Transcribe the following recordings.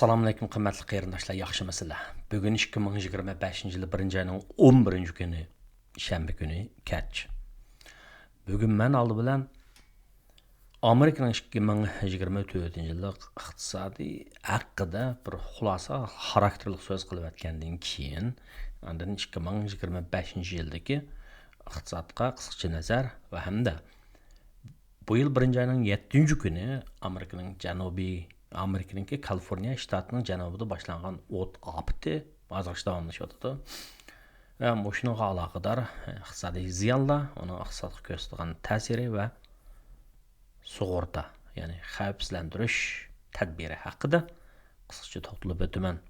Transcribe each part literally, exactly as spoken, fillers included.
ئەسسالامۇئەلەيكۇم، قىممەتلىك قېرىنداشلار، ياخشىمۇسىلەر؟ بۈگۈن ئىككى مىڭ يىگىرمە بەشىنچى يىلى بىرىنچى ئاينىڭ ئون بىرىنچى كۈنى، شەنبە كۈنى، كەچ. بۈگۈن مەن ئالدى بىلەن ئامېرىكىنىڭ ئىككى مىڭ يىگىرمە تۆتىنچى يىللىق ئىقتىسادى ھەققىدە بىر خۇلاسە خاراكتېرلىك سۆز قىلىۋەتكەندىن كېيىن، ئاندىن ئىككى مىڭ يىگىرمە بەشىنچى يىلدىكى ئىقتىسادقا قىسقىچە نەزەر ۋە ھەمدە بۇ يىل بىرىنچى ئاينىڭ يەتتىنچى كۈنى ئامېرىكىنىڭ جەنۇبىي، ئامېرىكىنىڭكى كالىفورنىيە شتاتىنىڭ جەنۇبىدا باشلانغان ئوت ئاپىتى ھازىرغىچە داۋاملىشىۋاتىدۇ. ۋە مۇشۇنىڭغا ئالاقىدار ئىقتىسادىي زىيانلار، ئۇنىڭ ئىقتىسادقا كۆرسىتىدىغان تەسىرى ۋە سۇغۇرتا، يەنى خەۋپسىزلەندۈرۈش تەدبىرى ھەققىدە قىسقىچە توختىلىپ ئۆتىمەن.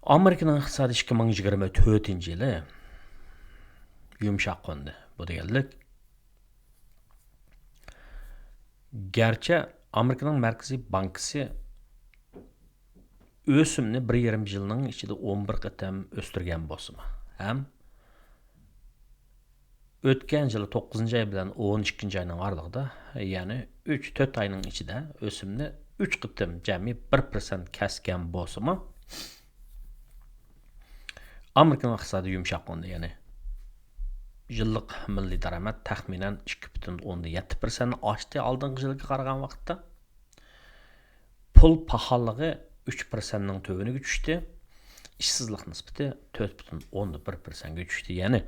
ئامېرىكىنىڭ ئىقتىسادى ئىككى مىڭ يىگىرمە تۆتىنچى يىلى يۇمشاق قوندى. بۇ دېگەنلىك، گەرچە ئامېرىكىنىڭ مەركىزىي بانكىسى ئۆسۈمنى بىر يېرىم يىلنىڭ ئىچىدە ئون بىر قېتىم ئۆستۈرگەن بولسىمۇ، ھەم ئۆتكەن يىلى توققۇزىنچى ئاي بىلەن ئون ئىككىنچى ئاينىڭ ئارىلىقىدا، يەنى ئۈچ تۆت ئاينىڭ ئىچىدە ئۆسۈمنى ئۈچ قېتىم جەمئىي بىر پىرسەنت كەسكەن بولسىمۇ، ئامېرىكىنىڭ ئىقتىسادى يۇمشاق قوندى، يەنى يىللىق مىللىي دارامەت تەخمىنەن ئىككى پۈتۈن ئوندىن يەتتە پىرسەنت ئاشتى ئالدىنقى يىلغا قارىغان ۋاقىتتا. پۇل پاخاللىقى ئۈچ پىرسەنتنىڭ تۆۋىنىگە چۈشتى. ئىشسىزلىق نىسبىتى تۆت پۈتۈن ئوندىن بىر پىرسەنتكە چۈشتى. يەنى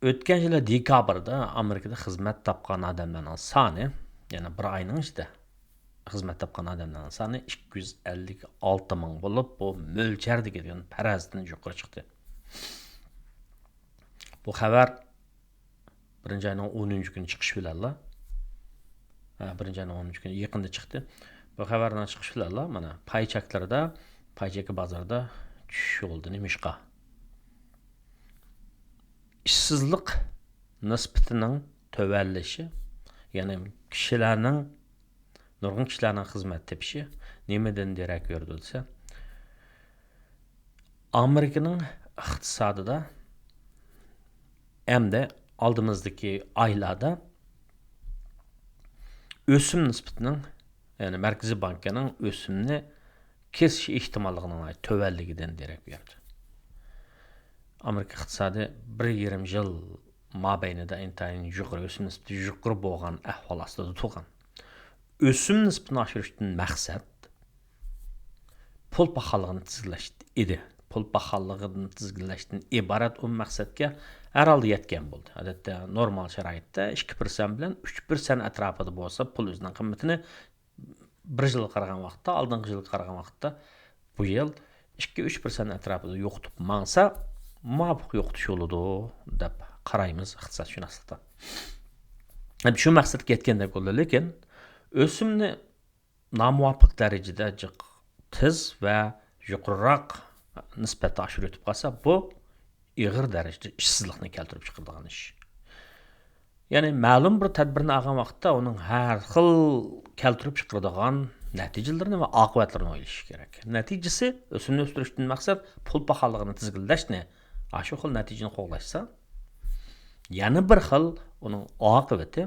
ئۆتكەن يىلى دېكابىردا ئامېرىكىدا خىزمەت تاپقان ئادەملەرنىڭ سانى، يەنى بىر ئاينىڭ ئىچىدە خىزمەت تاپقان ئادەملەرنىڭ سانى ئىككى يۈز ئەللىك ئالتە مىڭ بولۇپ، بۇ مۆلچەردىكىدىن پەرەزدىن يۇقىرى چىقتى. بۇ خەۋەر بىرىنچى ئاينىڭ ئونىنچى كۈنى چىقىش بىلەنلا، ھە، بىرىنچى ئاينىڭ ئونىنچى كۈنى يېقىندا چىقتى. بۇ خەۋەرنىڭ چىقىشى بىلەنلا مانا پاي چەكلىرىدە، پاي چېكى بازىرىدا چۈشۈش بولدى. نېمىشقا؟ ئىشسىزلىق نىسبىتىنىڭ تۆۋەنلىشى، يەنى كىشىلەرنىڭ، نۇرغۇن كىشىلەرنىڭ خىزمەت تېپىشى نېمىدىن دېرەك بېرىدۇ دېسە، ئامېرىكىنىڭ ئىقتىسادىدا ئەمدى ئالدىمىزدىكى ئايلاردا ئۆسۈم نىسبىتىنىڭ، يەنى مەركىزىي بانكىنىڭ ئۆسۈمنى كېسىش ئېھتىماللىقىنىڭ تۆۋەنلىكىدىن دېرەك بېرىدۇ. ئامېرىكا ئىقتىسادى بىر يېرىم يىل مابەينىدە ئىنتايىن يۇقىرى ئۆسۈم نىسبىتى يۇقىرى بولغان ئەھۋال ئاستىدا تۇرغان. ئۆسۈم نىسبىتىنى ئاشۇرۇشتىن مەقسەت پۇل پاخاللىقىنى تىزگىنلەش ئىدى. پۇل پاخاللىقىنى تىزگىنلەشتىن ئىبارەت ئۇ مەقسەتكە ھەر ھالدا يەتكەن بولدى. ئادەتتە نورمال شارائىتتا ئىككى پىرسەنت بىلەن ئۈچ پىرسەنت ئەتراپىدا بولسا، پۇل ئۆزىنىڭ قىممىتىنى بىر يىلغا قارىغان ۋاقىتتا، ئالدىنقى يىلغا قارىغان ۋاقىتتا بۇ يىل ئىككى ئۈچ پىرسەنت ئەتراپىدا يوقىتىپ ماڭسا، مۇۋاپىق يوقىتىش بولىدۇ دەپ قارايمىز ئىقتىسادشۇناسلىقتا. ھەم شۇ مەقسەتكە يەتكەندەك بولدى، لېكىن ئۆسۈمنى نامۇۋاپىق دەرىجىدە جىق تېز ۋە يۇقىرىراق نىسبەتتە ئاشۇرۇۋېتىپ قالسا، بۇ ئېغىر دەرىجىدە ئىشسىزلىقنى كەلتۈرۈپ چىقىرىدىغان ئىش. يەنى مەلۇم بىر تەدبىرنى ئالغان ۋاقىتتا ئۇنىڭ ھەر خىل كەلتۈرۈپ چىقىرىدىغان نەتىجىلىرىنى ۋە ئاقىۋەتلىرىنى ئويلىشىش كېرەك. نەتىجىسى، ئۆسۈمنى ئۆستۈرۈشتىن مەقسەت پۇل پاخاللىقىنى تىزگىنلەشنى، ئاشۇ خىل نەتىجىنى قوغلاشسا، يەنە بىر خىل ئۇنىڭ ئاقىۋىتى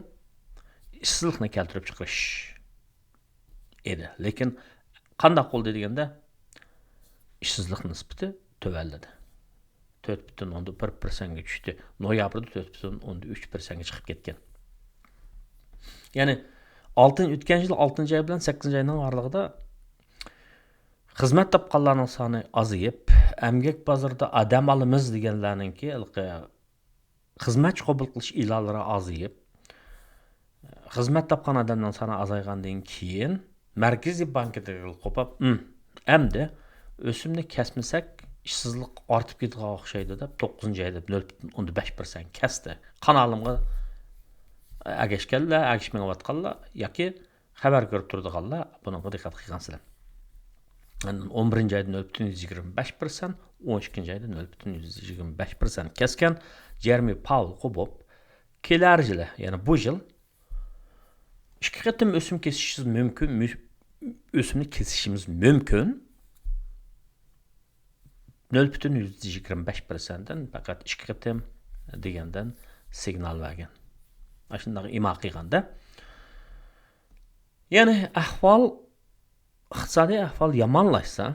ئىشسىزلىقنى كەلتۈرۈپ چىقىرىش ئىدى. لېكىن قانداق بولدى دېگەندە، ئىشسىزلىق نىسبىتى تۆۋەنلىدى. تۆت پۈتۈن ئوندىن بىر پىرسەنتكە چۈشتى. نويابىردا تۆت پۈتۈن ئوندىن ئۈچ پىرسەنتكە چىقىپ كەتكەن. يەنى ئالتىن-، ئۆتكەن يىل ئالتىنچى ئاي بىلەن سەككىزىنچى ئاينىڭ ئارىلىقىدا خىزمەت تاپقانلارنىڭ سانى ئازىيىپ، ئەمگەك بازىرىدا ئادەم ئالىمىز دېگەنلەرنىڭكى ھېلىقى خىزمەتچى قوبۇل قىلىش ئېلانلىرى ئازىيىپ، خىزمەت تاپقان ئادەمنىڭ سانى ئازايغاندىن كېيىن، مەركىزىي بانكىدىكىلەر قوپۇپ، «ئىم، ئەمدى ئۆسۈمنى كەسمىسەك، ئىشسىزلىق ئارتىپ كېتىدىغان ئوخشايدۇ» دەپ، توققۇزىنچى ئايدا نۆل پۈتۈن ئوندىن بەش پىرسەنت كەستى. قانالىمغا ئەگەشكەنلەر، ئەگىشىپ مېڭىۋاتقانلار ياكى خەۋەر كۆرۈپ تۇرىدىغانلار بۇنىڭغا دىققەت قىلغانسىلەر. ئون بىرىنچى ئايدا نۆل پۈتۈن يۈز يىگىرمە بەش پىرسەنت، ئون ئىككىنچى ئايدا نۆل پۈتۈن يۈز يىگىرمە بەش پىرسەنت كەسكەن. جېرېمى پاۋېل قوپۇپ، كېلەر يىلى، يەنى بۇ يىل ئىككى قېتىم ئۆسۈم كېسىشىمىز مۇمكىن، مۇ-، ئۆسۈمنى كېسىشىمىز مۇمكىن. نۆل پۈتۈن يۈز يىگىرمە بەش پىرسەنتتىن پەقەت ئىككى قېتىم دېگەندىن سىگنال بەرگەن. ئاشۇنداق ئىما قىلغاندا، يەنى ئەھۋال، ئىقتىسادىي ئەھۋال يامانلاشسا،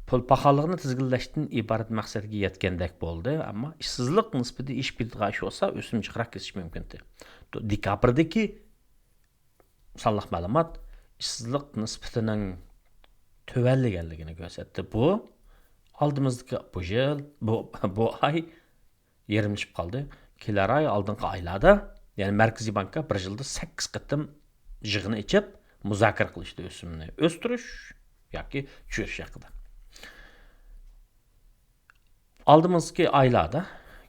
پۇل پاخاللىقىنى تىزگىنلەشتىن ئىبارەت مەقسەتكە يەتكەندەك بولدى، ئەمما ئىشسىزلىق نىسبىتى ئېشىپ كېتىدىغان ئىش بولسا، ئۆسۈم جىقراق كېسىشى مۇمكىن. دېكابردىكى سانلىق مەلۇمات ئىشسىزلىق نىسبىتىنىڭ تۆۋەنلىگەنلىكىنى كۆرسەتتى. بۇ ئالدىمىزدىكى بۇ يىل، بۇ، بۇ ئاي يېرىملىشىپ قالدى. كېلەر ئاي، ئالدىنقى ئايلاردا، يەنى مەركىزىي بانكا بىر يىلدا سەككىز قېتىم يىغىن ئېچىپ، مۇزاكىرە قىلىشتى ئۆسۈمنى ئۆستۈرۈش ياكى چۈشۈرۈش ھەققىدە. ئالدىمىزدىكى ئايلاردا،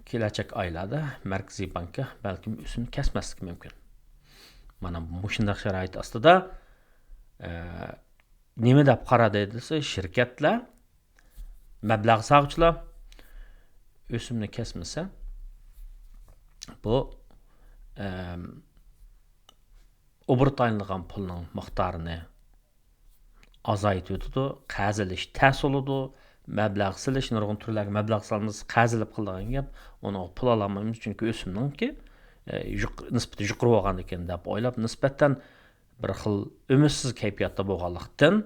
كېلەچەك ئايلاردا مەركىزىي بانكا بەلكىم ئۆسۈمنى كەسمەسلىكى مۇمكىن. مانا مۇشۇنداق شارائىت ئاستىدا، ئە، نېمە دەپ قارىدى دېسە، شىركەتلەر مەبلەغ سالغۇچىلار ئۆسۈمنى كەسمىسە، بۇ، ئەم، ئوبوروت ئايلىنىدىغان پۇلنىڭ مىقدارىنى ئازايتىۋېتىدۇ، قەرز ئېلىش تەس بولىدۇ، مەبلەغ سېلىش، نۇرغۇن تۈرلەرگە مەبلەغ سالىمىز، قەرز ئېلىپ قالىدىغان گەپ، ئۇنىڭغا پۇل ئالالمايمىز، چۈنكى ئۆسۈمنىڭكى، ئە، يۇق-، نىسبىتى يۇقىرى بولغاندىكىن دەپ ئويلاپ، نىسبەتەن بىر خىل ئۈمىدسىز كەيپىياتتا بولغانلىقتىن،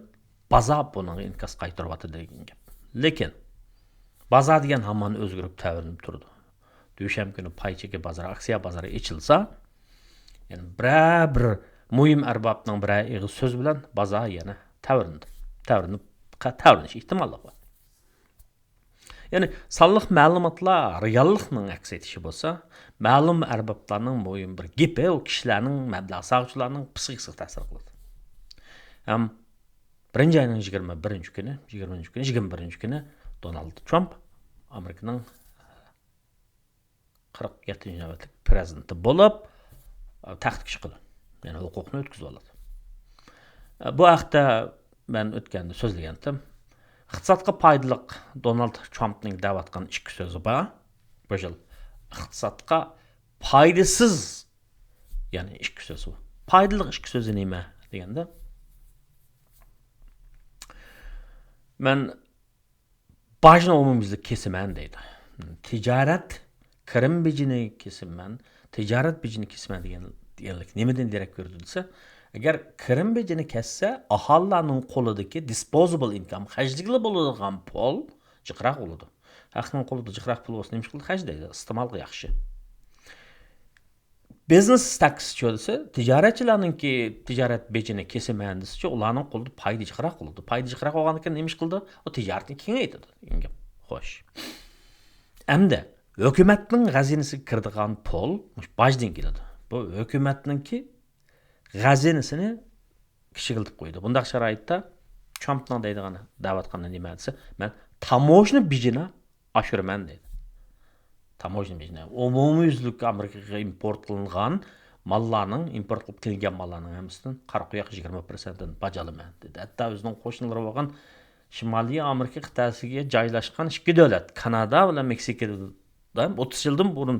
بازار بۇنىڭغا ئىنكاس قايتۇرۇۋاتىدۇ دېگەن گەپ. لېكىن، بازار دېگەن ھامان ئۆزگىرىپ، تەۋرىنىپ تۇرىدۇ. دۈشەنبە كۈنى پاي چېكى بازىرى، ئاكسىيە بازىرى ئېچىلسا، يەنى بىرەر بىر مۇھىم ئەربابنىڭ بىرەر ئېغىز سۆزى بىلەن بازار يەنە تەۋرىنىدۇ. تەۋرىنىپ، تەۋرىنىش ئېھتىماللىقى بار. يەنى سانلىق مەلۇماتلار رېئاللىقنىڭ ئەكس ئېتىشى بولسا، مەلۇم ئەربابلارنىڭ مۇھىم بىر گېپى ئۇ كىشىلەرنىڭ، مەبلەغ سالغۇچىلارنىڭ پسىخىكىسىغا تەسىر قىلىدۇ. ھەم بىرىنچى ئاينىڭ يىگىرمە بىرىنچى كۈنى، يىگىرمە بىرىنچى كۈنى، يىگىرمە بىرىنچى كۈنى دونالد ترامپ ئامېرىكىنىڭ قىرىق يەتتىنچى نۆۋەتلىك پىرېزىدېنتى بولۇپ، تەختكە چىقىدۇ. يەنى ھوقۇقنى ئۆتكۈزۈۋالىدۇ. بۇ ھەقتە مەن ئۆتكەندە سۆزلىگەنتىم. ئىقتىسادقا پايدىلىق دونالد ترامپنىڭ دەۋاتقان ئىككى سۆزى بار. بۇ يىل ئىقتىسادقا پايدىسىز، يەنى ئىككى سۆزى بار. پايدىلىق ئىككى سۆزى نېمە دېگەندە، مەن باجنى ئومۇميۈزلۈك كېسىمەن دەيدۇ. تىجارەت، كىرىم بېجىنى كېسىمەن، تىجارەت بېجىنى كېسىمەن دېگەن، دېگەنلىك نېمىدىن دېرەك بېرىدۇ دېسە، ئەگەر كىرىم بېجىنى كەسسە، ئاھالىلەرنىڭ قولىدىكى disposable income، خەجلىگىلى بولىدىغان پۇل جىقراق بولىدۇ. خەقنىڭ قولىدا جىقراق پۇل بولسا، نېمە ئىش قىلىدۇ؟ خەجلەيدۇ، ئىستېمالغا ياخشى. بىزنېس تاكسىچۇ دېسە، تىجارەتچىلەرنىڭكى تىجارەت بېجىنى كېسىمەن دېسىچۇ، ئۇلارنىڭ قولىدا پايدا جىقراق بولىدۇ. پايدا جىقراق بولغاندىكىن نېمە ئىش قىلىدۇ؟ ئۇ تىجارىتىنى كېڭەيتىدۇ دېگەن گەپ. خوش. ئەمدى ھۆكۈمەتنىڭ خەزىنىسىگە كىرىدىغان پۇل مۇشۇ باجدىن كېلىدۇ. بۇ ھۆكۈمەتنىڭكى خەزىنىسىنى كىچىكلىتىپ قويدى. بۇنداق شارائىتتا ترامپنىڭ دەيدىغىنى، دەۋاتقىنى نېمە دېسە، مەن تاموژنا بېجىنى ئاشۇرىمەن دەيدۇ. تاموژنا بېجىنى. ئومۇميۈزلۈك ئامېرىكىغا ئىمپورت قىلىنغان ماللارنىڭ، ئىمپورت قىلىپ كېلىنگەن ماللارنىڭ ھەممىسىدىن قارا قۇياق يىگىرمە پىرسەنتتىن باج ئالىمەن دېدى. ھەتتا ئۆزىنىڭ قوشنىلىرى بولغان شىمالىي ئامېرىكا قىتئەسىگە جايلاشقان ئىككى دۆلەت، كانادا بىلەن مېكسىكا، ئوتتۇز يىلدىن بۇرۇن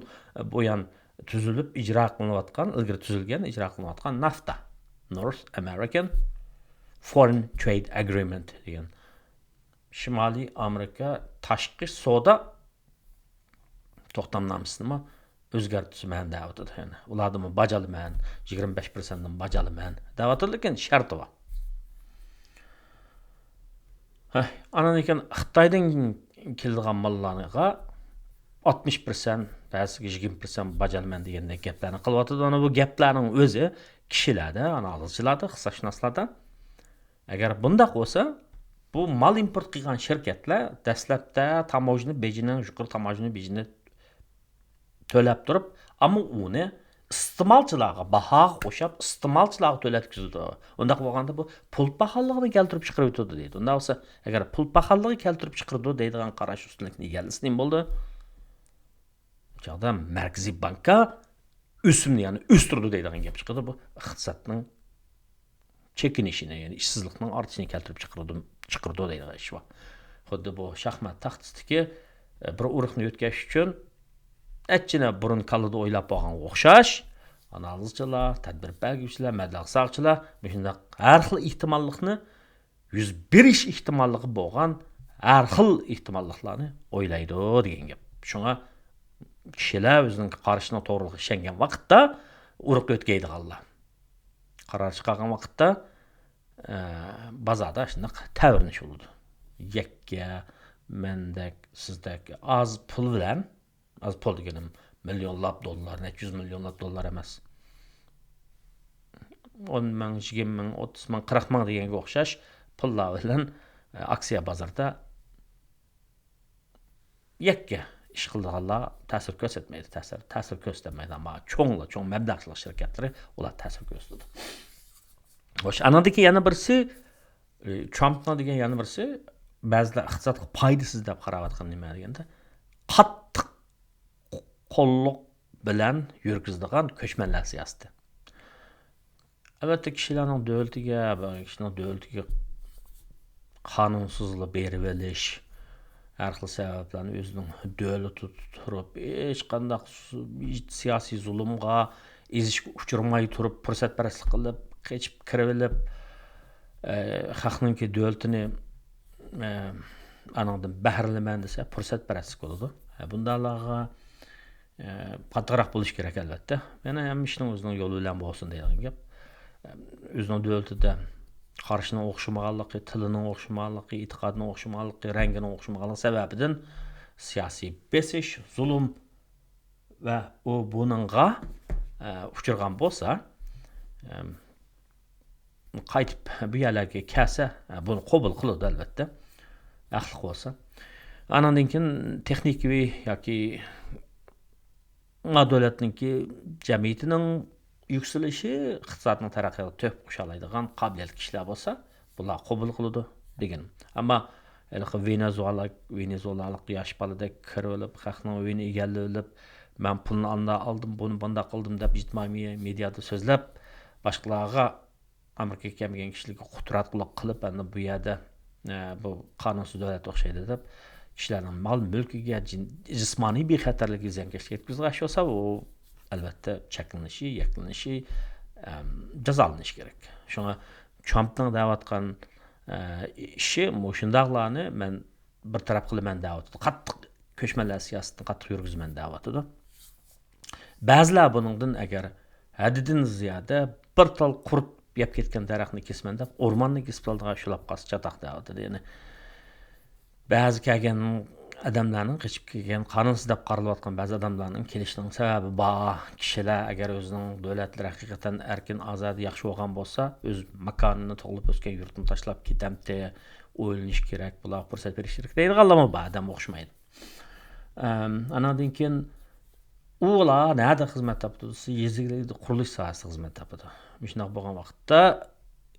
بۇيان تۈزۈلۈپ ئىجرا قىلىنىۋاتقان، ئىلگىرى تۈزۈلگەن، ئىجرا قىلىنىۋاتقان نافتا، North American Foreign Trade Agreement دېگەن شىمالىي ئامېرىكا تاشقى سودا توختامنامىسىنىمۇ ئۆزگەرتىمەن دەۋاتىدۇ. يەنى ئۇلاردىنمۇ باج ئالىمەن، يىگىرمە بەش پىرسەنتتىن باج ئالىمەن دەۋاتىدۇ، لېكىن شەرتى بار. ھە، ئاندىن كېيىن خىتايدىن كېلىدىغان ماللارغا ئاتمىش پىرسەنت، بەزىسىگە يىگىرمە پىرسەنت باج ئالىمەن دېگەندەك گەپلەرنى قىلىۋاتىدۇ. ئەنە بۇ گەپلەرنىڭ ئۆزى كىشىلەردە، ئانالىزچىلاردا، ئىقتىسادشۇناسلاردا، ئەگەر بۇنداق بولسا، بۇ مال ئىمپورت قىلغان شىركەتلەر دەسلەپتە تاموژنا بېجىنىڭ، يۇقىرى تاموژنا بېجىنى تۆلەپ تۇرۇپ، ئەمما ئۇنى ئىستېمالچىلارغا، باھاغا قوشۇپ، ئىستېمالچىلارغا تۆلەتكۈزىدۇ. ئۇنداق بولغاندا بۇ پۇل پاخاللىقىنى كەلتۈرۈپ چىقىرىۋېتىدۇ دەيدۇ. ئۇنداق بولسا، ئەگەر پۇل پاخاللىقى كەلتۈرۈپ چىقىرىدۇ دەيدىغان قاراش ئۈستۈنلۈكنى ئىگىلىسە نېمە بولدى؟ بۇ چاغدا مەركىزىي بانكا ئۆسۈمنى يەنە ئۆستۈرىدۇ دەيدىغان گەپ چىقىدۇ. بۇ ئىقتىسادنىڭ چېكىنىشىنى، يەنى ئىشسىزلىقنىڭ ئارتىشىنى كەلتۈرۈپ چىقىرىدۇ، چىقىرىدۇ دەيدىغان ئىش بار. خۇددى بۇ شاھمات تاختىسىدىكى، ئە، بىر ئۇرۇقنى يۆتكەش ئۈچۈن ئەچچىنە بۇرۇن كاللىدا ئويلاپ بولغانغا ئوخشاش، ئانالىزچىلار، تەدبىر بەرگۈچىلەر، مەبلەغ سالغۇچىلار مۇشۇنداق ھەر خىل ئېھتىماللىقنى، يۈز بېرىش ئېھتىماللىقى بولغان ھەر خىل ئېھتىماللىقلارنى ئويلايدۇ دېگەن گەپ. شۇڭا كىشىلەر ئۆزىنىڭ قارىشىنىڭ توغرىلىقىغا ئىشەنگەن ۋاقىتتا ئۇرۇق يۆتكەيدىغانلار. قارار چىقارغان ۋاقىتتا، ئە، بازاردا شۇنداق تەۋرىنىش بولىدۇ. يەككە، مەندەك، سىزدەك ئاز پۇل بىلەن، ئاز پۇل دېگىنىم مىليونلاپ دوللار، نەچچە يۈز مىليونلاپ دوللار ئەمەس. ئون مىڭ، يىگىرمە مىڭ، ئوتتۇز مىڭ، قىرىق مىڭ دېگەنگە ئوخشاش پۇللار بىلەن، ئە، ئاكسىيە بازىرىدا يەككە ئىش قىلىدىغانلار تەسىر كۆرسەتمەيدۇ، تەسىر، تەسىر كۆرسەتمەيدۇ، ئەمما چوڭلار، چوڭ مەبلەغچىلىك شىركەتلىرى ئۇلار تەسىر كۆرسىتىدۇ. خوش، ئانىڭدىكى يەنە بىرسى، ئى، ترامپنىڭ دېگەن يەنە بىرسى، بەزىلەر ئىقتىسادقا پايدىسىز دەپ قاراۋاتقان نېمە دېگەندە، قاتتىق قوللۇق بىلەن يۈرگۈزىدىغان كۆچمەنلەر سىياسىتى. ئەلۋەتتە، كىشىلەرنىڭ دۆلىتىگە، كىشىنىڭ دۆلىتىگە قانۇنسىزلا بېرىۋېلىش، ھەر خىل سەۋەبلەرنى ئۆزىنىڭ دۆلىتىدە تۇرۇپ، ھېچقانداق سۇ-، سىياسىي زۇلۇمغا، ئېزىشكە ئۇچرىماي تۇرۇپ، پۇرسەتپەرەسلىك قىلىپ، قېچىپ كىرىۋېلىپ، ئە، خەقنىڭكى دۆلىتىنى، ئە، ئانىڭدىن بەھرىلىنىمەن دېسە، پۇرسەتپەرەسلىك بولىدۇ. ئە، بۇنداقلارغا ئە، قاتتىقراق بولۇش كېرەك، ئەلۋەتتە. يەنە ھەممە ئىشنىڭ ئۆزىنىڭ يولى بىلەن بولسۇن دەيدىغان گەپ. ئە، ئۆزىنىڭ دۆلىتىدە قارىشىنىڭ ئوخشىمىغانلىقى، تىلىنىڭ ئوخشىمىغانلىقى، ئېتىقادىنىڭ ئوخشىمىغانلىقى، رەڭگىنىڭ ئوخشىمىغانلىقى سەۋەبىدىن سىياسىي بېسىش، زۇلۇم ۋە ئۇ بۇنىڭغا، ئە، ئۇچرىغان بولسا، ئەم، قايتىپ بۇ يەرلەرگە كەلسە، بۇنى قوبۇل قىلىدۇ، ئەلۋەتتە، ھەقلىق بولسا. ئانىڭدىن كېيىن تېخنىكىۋى ياكى ما دۆلەتنىڭكى جەمئىيىتىنىڭ يۈكسىلىشى، ئىقتىسادنىڭ تەرەققىياتىغا تۆھپە قوشالايدىغان قابىلىيەتلىك كىشىلەر بولسا، بۇلار قوبۇل قىلىدۇ دېگەن. ئەمما ھېلىقى ۋېنېزۇېلا، ۋېنېزۇېلالىق ياش بالىدەك كىرىۋېلىپ، خەقنىڭ ئۆيىنى ئىگىلىۋېلىپ، مەن پۇلنى ئانداق ئالدىم، بۇنى بۇنداق قىلدىم دەپ ئىجتىمائىي مېدىيادا سۆزلەپ، باشقىلارغا ئامېرىكىغا كەلمىگەن كىشىلەرگە قۇتراتقۇلۇق قىلىپ، ئەمدى بۇ يەردە، ئە، بۇ قانۇنسىز دۆلەت ئوخشايدۇ دەپ، كىشىلەرنىڭ مال-مۈلكىگە، جىن-، جىسمانىي بىخەتەرلىكىگە زىيانكەشلىك يەتكۈزىدىغان ئىش بولسا، ئۇ، ئەلۋەتتە، چەكلىنىشى، يەكلىنىشى، ئەم، جازالىنىشى كېرەك. شۇڭا ترامپنىڭ دەۋاتقان، ئە، ئىشى مۇشۇنداقلارنى مەن بىر تەرەپ قىلىمەن دەۋاتىدۇ. قاتتىق كۆچمەنلەر سىياسىتىنى قاتتىق يۈرگۈزىمەن دەۋاتىدۇ. بەزىلەر بۇنىڭدىن ئەگەر ھەددىدىن زىيادە بىر تال قۇرت يەپ كەتكەن دەرەخنى كېسىمەن دەپ، ئورماننى كېسىپ سالىدىغان شۇلاپ قالسا چاتاق دەۋاتىدۇ. يەنى بەزى كەلگەن ئادەملەرنىڭ، قېچىپ كەلگەن، قانۇنسىز دەپ قارىلىۋاتقان بەزى ئادەملەرنىڭ كېلىشىنىڭ سەۋەبى بار. كىشىلەر ئەگەر ئۆزىنىڭ دۆلەتلىرى ھەقىقەتەن ئەركىن، ئازادە، ياخشى بولغان بولسا، ئۆز ماكانىنى، تۇغۇلۇپ ئۆسكەن يۇرتىنى تاشلاپ كېتەمتى؟ ئويلىنىش كېرەك، بۇلارغا پۇرسەت بېرىش كېرەك دەيدىغانلارمۇ بار، ئادەم ئوخشىمايدۇ. ئەم، ئاناندىن كېيىن ئۇلار نەدە خىزمەت تاپىدۇ دېسە، يېزا ئىگىلىكىدە، قۇرۇلۇش ساھەسىدە خىزمەت تاپىدۇ. مۇشۇنداق بولغان ۋاقىتتا،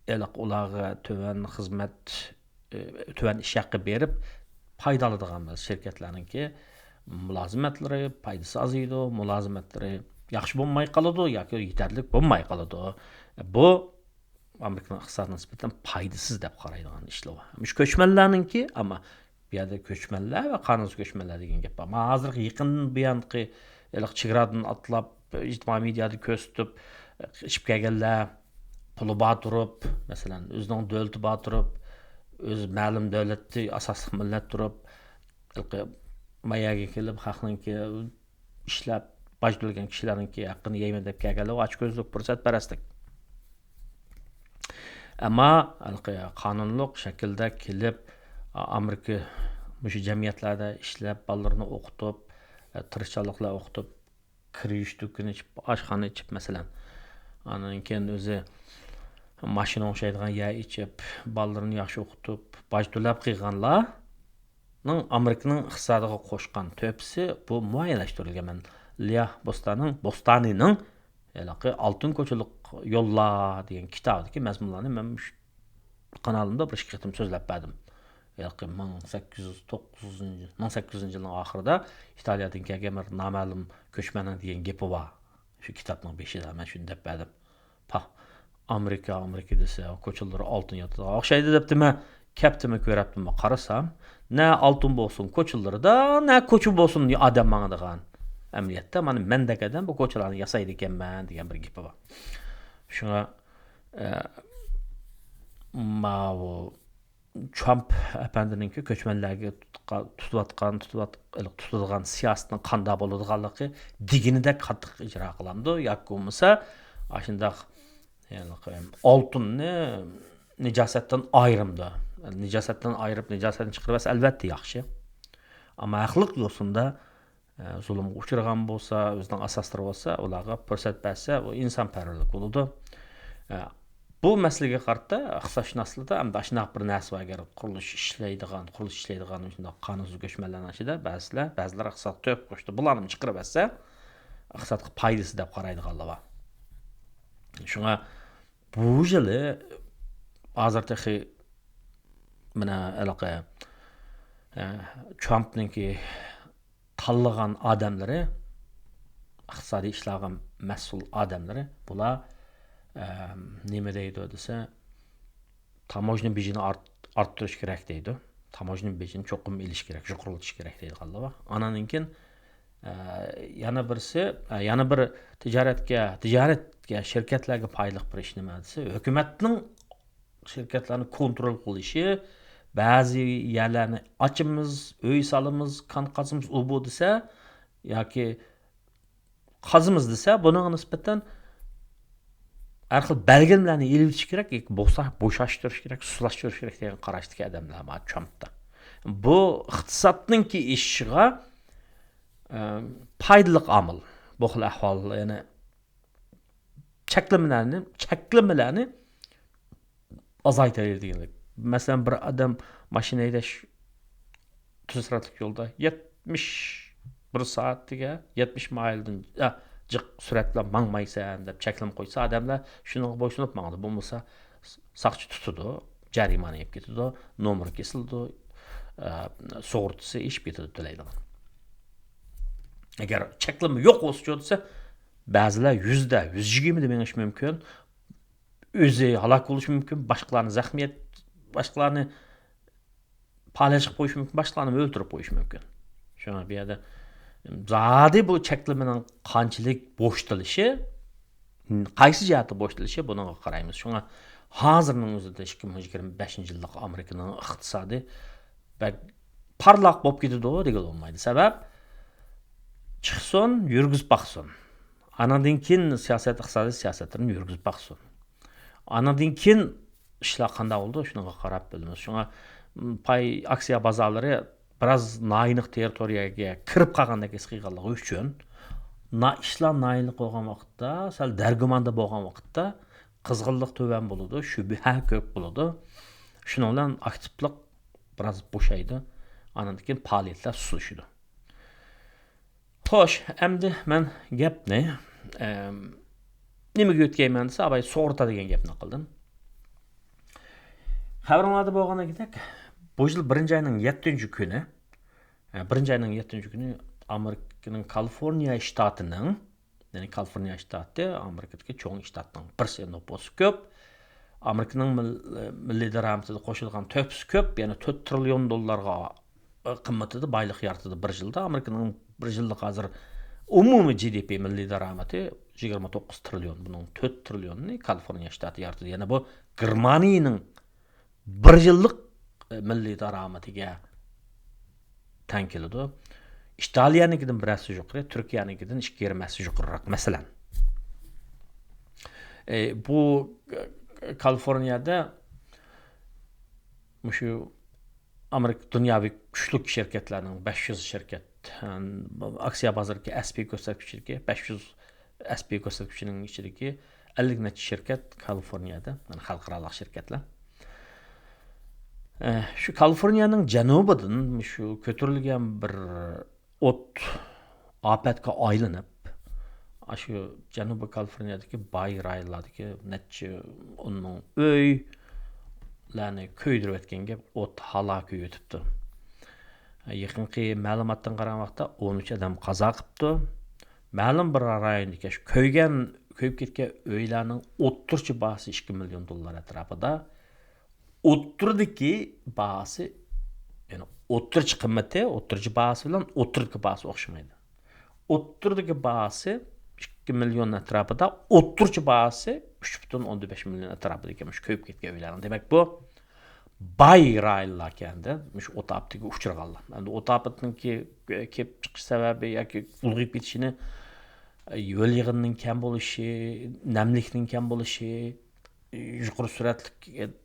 ھېلىقى ئۇلارغا تۆۋەن خىزمەت، ئى، تۆۋەن ئىش ھەققى بېرىپ، پايدا ئالىدىغان بىر شىركەتلەرنىڭكى مۇلازىمەتلىرى، پايدىسى ئازىيىدۇ، مۇلازىمەتلىرى ياخشى بولماي قالىدۇ ياكى يېتەرلىك بولماي قالىدۇ. بۇ ئامېرىكىنىڭ ئىقتىسادىغا نىسبەتەن پايدىسىز دەپ قارايدىغان ئىشلار بار. مۇشۇ كۆچمەنلەرنىڭكى، ئەمما بۇ يەردە كۆچمەنلەر ۋە قانۇنسىز كۆچمەنلەر دېگەن گەپ بار. مانا ھازىرقى يېقىندىن بۇيانقى ھېلىقى چېگرادىن ئاتلاپ، ئىجتىمائىي مېدىيادا كۆرسىتىپ، قېچىپ كەلگەنلەر، پۇلى بار تۇرۇپ، مەسىلەن، ئۆزىنىڭ دۆلىتى بار تۇرۇپ، ئۆزى مەلۇم دۆلەتتە ئاساسلىق مىللەت تۇرۇپ، ھېلىقى ما يەرگە كېلىپ، خەقنىڭكى ئىشلەپ باج تۆلىگەن كىشىلەرنىڭكى ھەققىنى يەيمەن دەپ كەلگەنلەر ئاچكۆزلۈك، پۇرسەتپەرەسلىك. ئەمما ھېلىقى قانۇنلۇق شەكىلدە كېلىپ، ئامېرىكا مۇشۇ جەمئىيەتلەردە ئىشلەپ، بالىلىرىنى ئوقۇتۇپ، تىرىشچانلىق بىلەن ئوقۇتۇپ، كىرىش دۇكىنى ئېچىپ، ئاشخانا ئېچىپ، مەسىلەن، ئاندىن كېيىن ئۆزى ماشىنا ئوڭشايدىغان يەر ئېچىپ، بالىلىرىنى ياخشى ئوقۇتۇپ، باج تۆلەپ قىلغانلار نىڭ ئامېرىكىنىڭ ئىقتىسادىغا قوشقان تۆھپىسى بۇ مۇئەييەنلەشتۈرۈلگەن. مەن ليا بوستانىڭ، بوستانىنىڭ ھېلىقى ئالتۇن كوچىلىق يوللار دېگەن كىتابىدىكى مەزمۇنلارنى مەن مۇشۇ قانالىمدا بىر ئىككى قېتىم سۆزلەپ بەردىم. ھېلىقى مىڭ سەككىز يۈز توققۇزىنچى، مىڭ سەككىز يۈزىنچى يىلنىڭ ئاخىرىدا ئىتالىيەدىن كەلگەن بىر نامەلۇم كۆچمەننىڭ دېگەن گېپى بار. شۇ كىتابنىڭ بېشىدا مەن شۇنى دەپ بەردىم. پاھ، ئامېرىكا، ئامېرىكا دېسە، كوچىلىرى ئالتۇن ياتىدىغان ئوخشايدۇ دەپتىمەن. كەپتىمۇ كۆرەپتىمۇ، قارىسام، نە ئالتۇن بولسۇن كوچىلىرىدا، نە كوچا بولسۇن ئادەم ماڭىدىغان. ئەمەلىيەتتە، مانا مەندەك ئادەم بۇ كوچىلارنى ياسايدىكەنمەن دېگەن بىر گېپى بار. شۇڭا، ئە، ماۋۇ ترامپ ئەپەندىنىڭكى كۆچمەنلەرگە تۇتقا-، تۇتۇۋاتقان، تۇتۇۋات-، تۇتىدىغان سىياسىتىنىڭ قانداق بولىدىغانلىقى دېگىنىدەك قاتتىق ئىجرا قىلامدۇ ياكى بولمىسا ئاشۇنداق، يەنى ئالتۇننى نىجاسەتتىن ئايرىمدا. نىجاسەتتىن ئايرىپ، نىجاسەتنى چىقىرىۋەتسە، ئەلۋەتتە ياخشى. ئەمما ھەقلىق يوسۇندا، ئە، زۇلۇمغا ئۇچرىغان بولسا، ئۆزىنىڭ ئاساسلىرى بولسا، ئۇلارغا پۇرسەت بەرسە، ئۇ ئىنسانپەرۋەرلىك بولىدۇ. ئە، بۇ مەسىلىگە قارىتا ئىقتىسادشۇناسلىقتا ئەمدى ئاشۇنداق بىر نەرسە بار، ئەگەر قۇرۇلۇش ئىشلەيدىغان، قۇرۇلۇش ئىشلەيدىغان شۇنداق قانۇنسىز كۆچمەنلەرنىڭ ئىچىدە بەزىلەر، بەزىلەر ئىقتىسادقا تۆھپە قوشتى، بۇلارنى چىقىرىۋەتسە، ئىقتىسادقا پايدىسى دەپ قارايدىغانلار بار. شۇڭا بۇ يىلى ھازىر تېخى مانا ھېلىقى، ئە، ترامپنىڭكى تاللىغان ئادەملىرى، ئىقتىسادىي ئىشلارغا مەسئۇل ئادەملىرى، بۇلار، ئە، نېمە دەيدۇ دېسە، تاموژنا بېجىنى ئارت-، ئارتتۇرۇش كېرەك دەيدۇ. تاموژنا بېجىنى چوقۇم ئېلىش كېرەك، يۇقىرىلىتىش كېرەك دەيدىغانلار بار. ئاناندىن كېيىن، ئە، يەنە بىرسى، ئە، يەنە بىر تىجارەتكە، تىجارەتكە، شىركەتلەرگە پايدىلىق بىر ئىش نېمە دېسە، ھۆكۈمەتنىڭ شىركەتلەرنى كونترول قىلىشى، بەزى يەرلەرنى ئاچىمىز، ئۆي سالىمىز، كان قازىمىز، ئۇ بۇ دېسە، ياكى قازىمىز دېسە، بۇنىڭغا نىسبەتەن ھەر خىل بەلگىلىمىلەرنى ئېلىۋېتىش كېرەك، ياكى بولسا بوشاشتۇرۇش كېرەك، سۇسلاشتۇرۇش كېرەك دېگەن قاراشتىكى ئادەملەر بار ترامپتا. بۇ ئىقتىسادنىڭكى ئېشىشىغا، ئە، پايدىلىق ئامىل. بۇ خىل ئەھۋال، يەنى چەكلىمىلەرنى، چەكلىمىلەرنى ئازايتايلى دېگەنلىك. مەسىلەن، بىر ئادەم ماشىنا ھەيدەش تۈز سۈرئەتلىك يولدا يەتمىش بىر سائەتتىگە يەتمىش مايىلدىن، ئە، جىق سۈرئەت بىلەن ماڭمايسەن دەپ چەكلىمە قويسا، ئادەملەر شۇنىڭغا بويسۇنۇپ ماڭىدۇ. بولمىسا ساقچى تۇتىدۇ، جەرىمانە يەپ كېتىدۇ، نومۇرى كېسىلىدۇ، ئە، سۇغۇرتىسى ئېشىپ كېتىدۇ تۆلەيدىغان. ئەگەر چەكلىمە يوق بولسىچۇ دېسە، بەزىلەر يۈزدە يۈز يىگىرمىدە مېڭىشى مۇمكىن. ئۆزى ھالاك بولۇشى مۇمكىن، باشقىلارنى زەخمىيەت، باشقىلارنى پالەچ قىلىپ قويۇشى مۇمكىن، باشقىلارنى ئۆلتۈرۈپ قويۇشى مۇمكىن. شۇڭا بۇ يەردە زادى بۇ چەكلىمىنىڭ قانچىلىك بوشىتىلىشى، قايسى جەھەتتە بوشىتىلىشى، بۇنىڭغا قارايمىز. شۇڭا ھازىرنىڭ ئۆزىدە ئىككى مىڭ يىگىرمە بەشىنچى يىللىق ئامېرىكىنىڭ ئىقتىسادى بەك پارلاق بولۇپ كېتىدۇ دېگىلى بولمايدۇ. سەۋەب، چىقسۇن، يۈرگۈزۈپ باقسۇن. ئاناندىن كېيىن سىياسەت، ئىقتىسادىي سىياسەتلىرىنى يۈرگۈزۈپ باقسۇن. ئاناندىن كېيىن ئىشلار قانداق بولىدۇ، شۇنىڭغا قاراپ بىلىمىز. شۇڭا، م، پاي ئاكسىيە بازارلىرى بىراز ناھىيلىق تېررىتورىيەگە كىرىپ قالغاندەك ھېس قىلغانلىقى ئۈچۈن، نا-، ئىشلار ناھىيلىق بولغان ۋاقىتتا، سەل دەرگۇماندا بولغان ۋاقىتتا قىزغىنلىق تۆۋەن بولىدۇ، شۈبھە كۆپ بولىدۇ. شۇنىڭ بىلەن ئاكتىپلىق بىراز بوشايدۇ. ئانىڭدىن كېيىن پائالىيەتلەر سۇسلىشىدۇ. خوش، ئەمدى مەن گەپنى، ئەم، نېمىگە يۆتكەيمەن دېسە، ئاۋاي سۇغۇرتا دېگەن گەپنى قىلدىم. خەۋىرىڭلاردا بولغىنىدەك، بۇ يىل بىرىنچى ئاينىڭ يەتتىنچى كۈنى، ئە، بىرىنچى ئاينىڭ يەتتىنچى كۈنى ئامېرىكىنىڭ كالىفورنىيە شتاتىنىڭ، يەنى كالىفورنىيە شتاتى ئامېرىكىدىكى چوڭ شتاتنىڭ بىرسى، نوپۇسى كۆپ. ئامېرىكىنىڭ مىل-، مىللىي دارامىتىدا قوشۇلغان تۆھپىسى كۆپ، يەنى تۆت تىرىليون دوللارغا قىممىتىدە بايلىق يارىتىدۇ بىر يىلدا. ئامېرىكىنىڭ بىر يىللىق ھازىر ئومۇمىي جى دى پى، مىللىي دارامىتى يىگىرمە توققۇز تىرىليون. بۇنىڭ تۆت تىرىليونىنى كالىفورنىيە شتاتى يارىتىدۇ. يەنى بۇ گېرمانىيىنىڭ بىر يىللىق، ئە، مىللىي دارامىتىگە تەڭ كېلىدۇ. ئىتالىيەنىڭكىدىن بىر ھەسسە يۇقىرى، تۈركىيەنىڭكىدىن ئىككى يېرىم ھەسسە يۇقىرىراق، مەسىلەن. ئە، بۇ، ئە، كالىفورنىيەدە مۇشۇ ئامېرىكا دۇنياۋى كۈچلۈك شىركەتلەرنىڭ بەش يۈز شىركەت، ئە، ئاكسىيە بازىرىدىكى ئەس پى كۆرسەتكۈچىدىكى بەش يۈز ئەس پى كۆرسەتكۈچىنىڭ ئىچىدىكى ئەللىك نەچچە شىركەت كالىفورنىيەدە، يەنى خەلقئارالىق شىركەتلەر. ئە، شۇ كالىفورنىيەنىڭ جەنۇبىدىن شۇ كۆتۈرۈلگەن بىر ئوت ئاپەتكە ئايلىنىپ، ئاشۇ جەنۇبىي كالىفورنىيەدىكى باي رايونلاردىكى نەچچە ئون مىڭ ئۆيلەرنى كۆيدۈرۈۋەتكەنگە ئوت ھالاكى ئۆتۈپتۇ. يېقىنقى مەلۇماتتىن قارىغان ۋاقىتتا ئون ئۈچ ئادەم قازا قىپتۇ. مەلۇم بىر رايوندىكى شۇ كۆيگەن، كۆيۈپ كەتكەن ئۆيلەرنىڭ ئوتتۇرىچە باھاسى ئىككى مىليون دوللار ئەتراپىدا. ئوتتۇرىدىكى باھاسى، يەنى ئوتتۇرىچە قىممىتى، ئوتتۇرىچە باھاسى بىلەن ئوتتۇرىدىكى باھاسى ئوخشىمايدۇ. ئوتتۇرىدىكى باھاسى ئىككى مىليون ئەتراپىدا، ئوتتۇرىچە باھاسى ئۈچ پۈتۈن ئوندىن بەش مىليون ئەتراپىدا ئىكەن، مۇشۇ كۆيۈپ كەتكەن ئۆيلەرنىڭ. دېمەك، بۇ باي رايونلار ئىكەن-دە، مۇشۇ ئوت ئاپىتىگە ئۇچرىغانلار. ئەمدى ئوت ئاپىتىنىڭكى كېلىپ چىقىش سەۋەبى ياكى ئۇلغىيىپ كېتىشىنى، يۆل يېغىنىنىڭ كەم بولۇشى، نەملىكنىڭ كەم بولۇشى، يۇقىرى سۈرئەتلىك،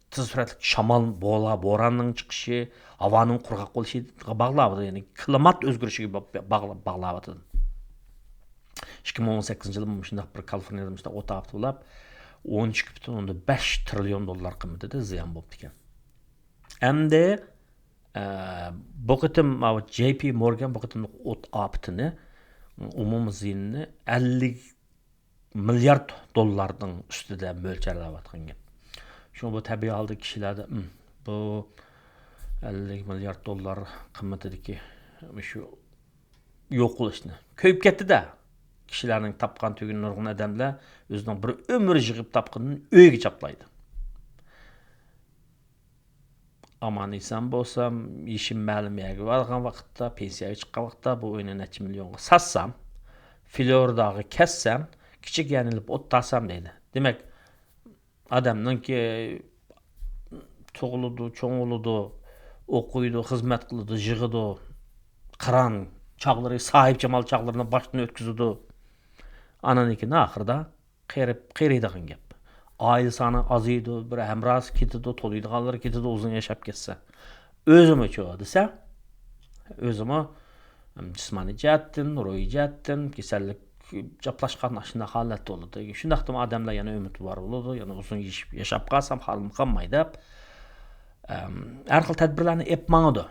تېز سۈرئەتلىك شامال، بولا، بوراننىڭ چىقىشى، ھاۋانىڭ قۇرغاق بولۇشىغا باغلاۋاتىدۇ. يەنى كىلىمات ئۆزگىرىشىگە با-، باغلا-، باغلاۋاتىدۇ. ئىككى مىڭ ئون سەككىزىنچى يىلى مۇشۇنداق بىر كالىفورنىيەدە مۇشۇنداق ئوت ئاپىتى بولۇپ، ئون ئىككى پۈتۈن ئوندىن بەش تىرىليون دوللار قىممىتىدە زىيان بوپتىكەن. ئەمدى، ئە، بۇ قېتىم ماۋۇ جەي پى مورگان بۇ قېتىملىق ئوت ئاپىتىنى، ئومۇمىي زىيىنىنى ئەللىك مىليارد دوللارنىڭ ئۈستىدە مۆلچەرلەۋاتقان گەپ. شۇڭا بۇ تەبىئىي ھالدا كىشىلەردە، «ئىم، بۇ ئەللىك مىليارد دوللار قىممىتىدىكى مۇشۇ يوقىلىشنى، كۆيۈپ كەتتى-دە.» كىشىلەرنىڭ تاپقان تۈگۈن نۇرغۇن ئادەملەر ئۆزىنىڭ بىر ئۆمۈر يىغىپ تاپقىنىنى ئۆيىگە چاپلايدۇ. ئامان ئېسەن بولسام، يېشىم مەلۇم يەرگە بارغان ۋاقىتتا، پېنسىيەگە چىققان ۋاقىتتا بۇ ئۆينى نەچچە مىليونغا ساتسام، فلورىداغا كەتسەم، كىچىك يەرنى ئېلىپ ئوت تارتسام دەيدۇ. دېمەك، ئادەمنىڭكى تۇغۇلىدۇ، چوڭ بولىدۇ، ئوقۇيدۇ، خىزمەت قىلىدۇ، يىغىدۇ، قىران چاغلىرى، ساھىبجامال چاغلىرىنى باشتىن ئۆتكۈزىدۇ. ئانىڭدىن كېيىن ئاخىرىدا قېرىپ، قېرىيدىغان گەپ. ئائىلە سانى ئازىيىدۇ، بىر ھەمراھسى كېتىدۇ، تونۇيدىغانلىرى كېتىدۇ، ئۇزۇن ياشاپ كەتسە. ئۆزىمۇچۇ دېسە، ئۆزىمۇ، ئەم، جىسمانىي جەھەتتىن، روھىي جەھەتتىن كېسەللىك چاپلاشقان ئاشۇنداق ھالەتتە بولىدۇ. شۇنداقتىمۇ ئادەملەر يەنە ئۈمىدۋار بولىدۇ، يەنە ئۇزۇن ياش-، ياشاپ قالسام، ھالىم قالماي دەپ، ئەم، ھەر خىل تەدبىرلەرنى ئېلىپ ماڭىدۇ.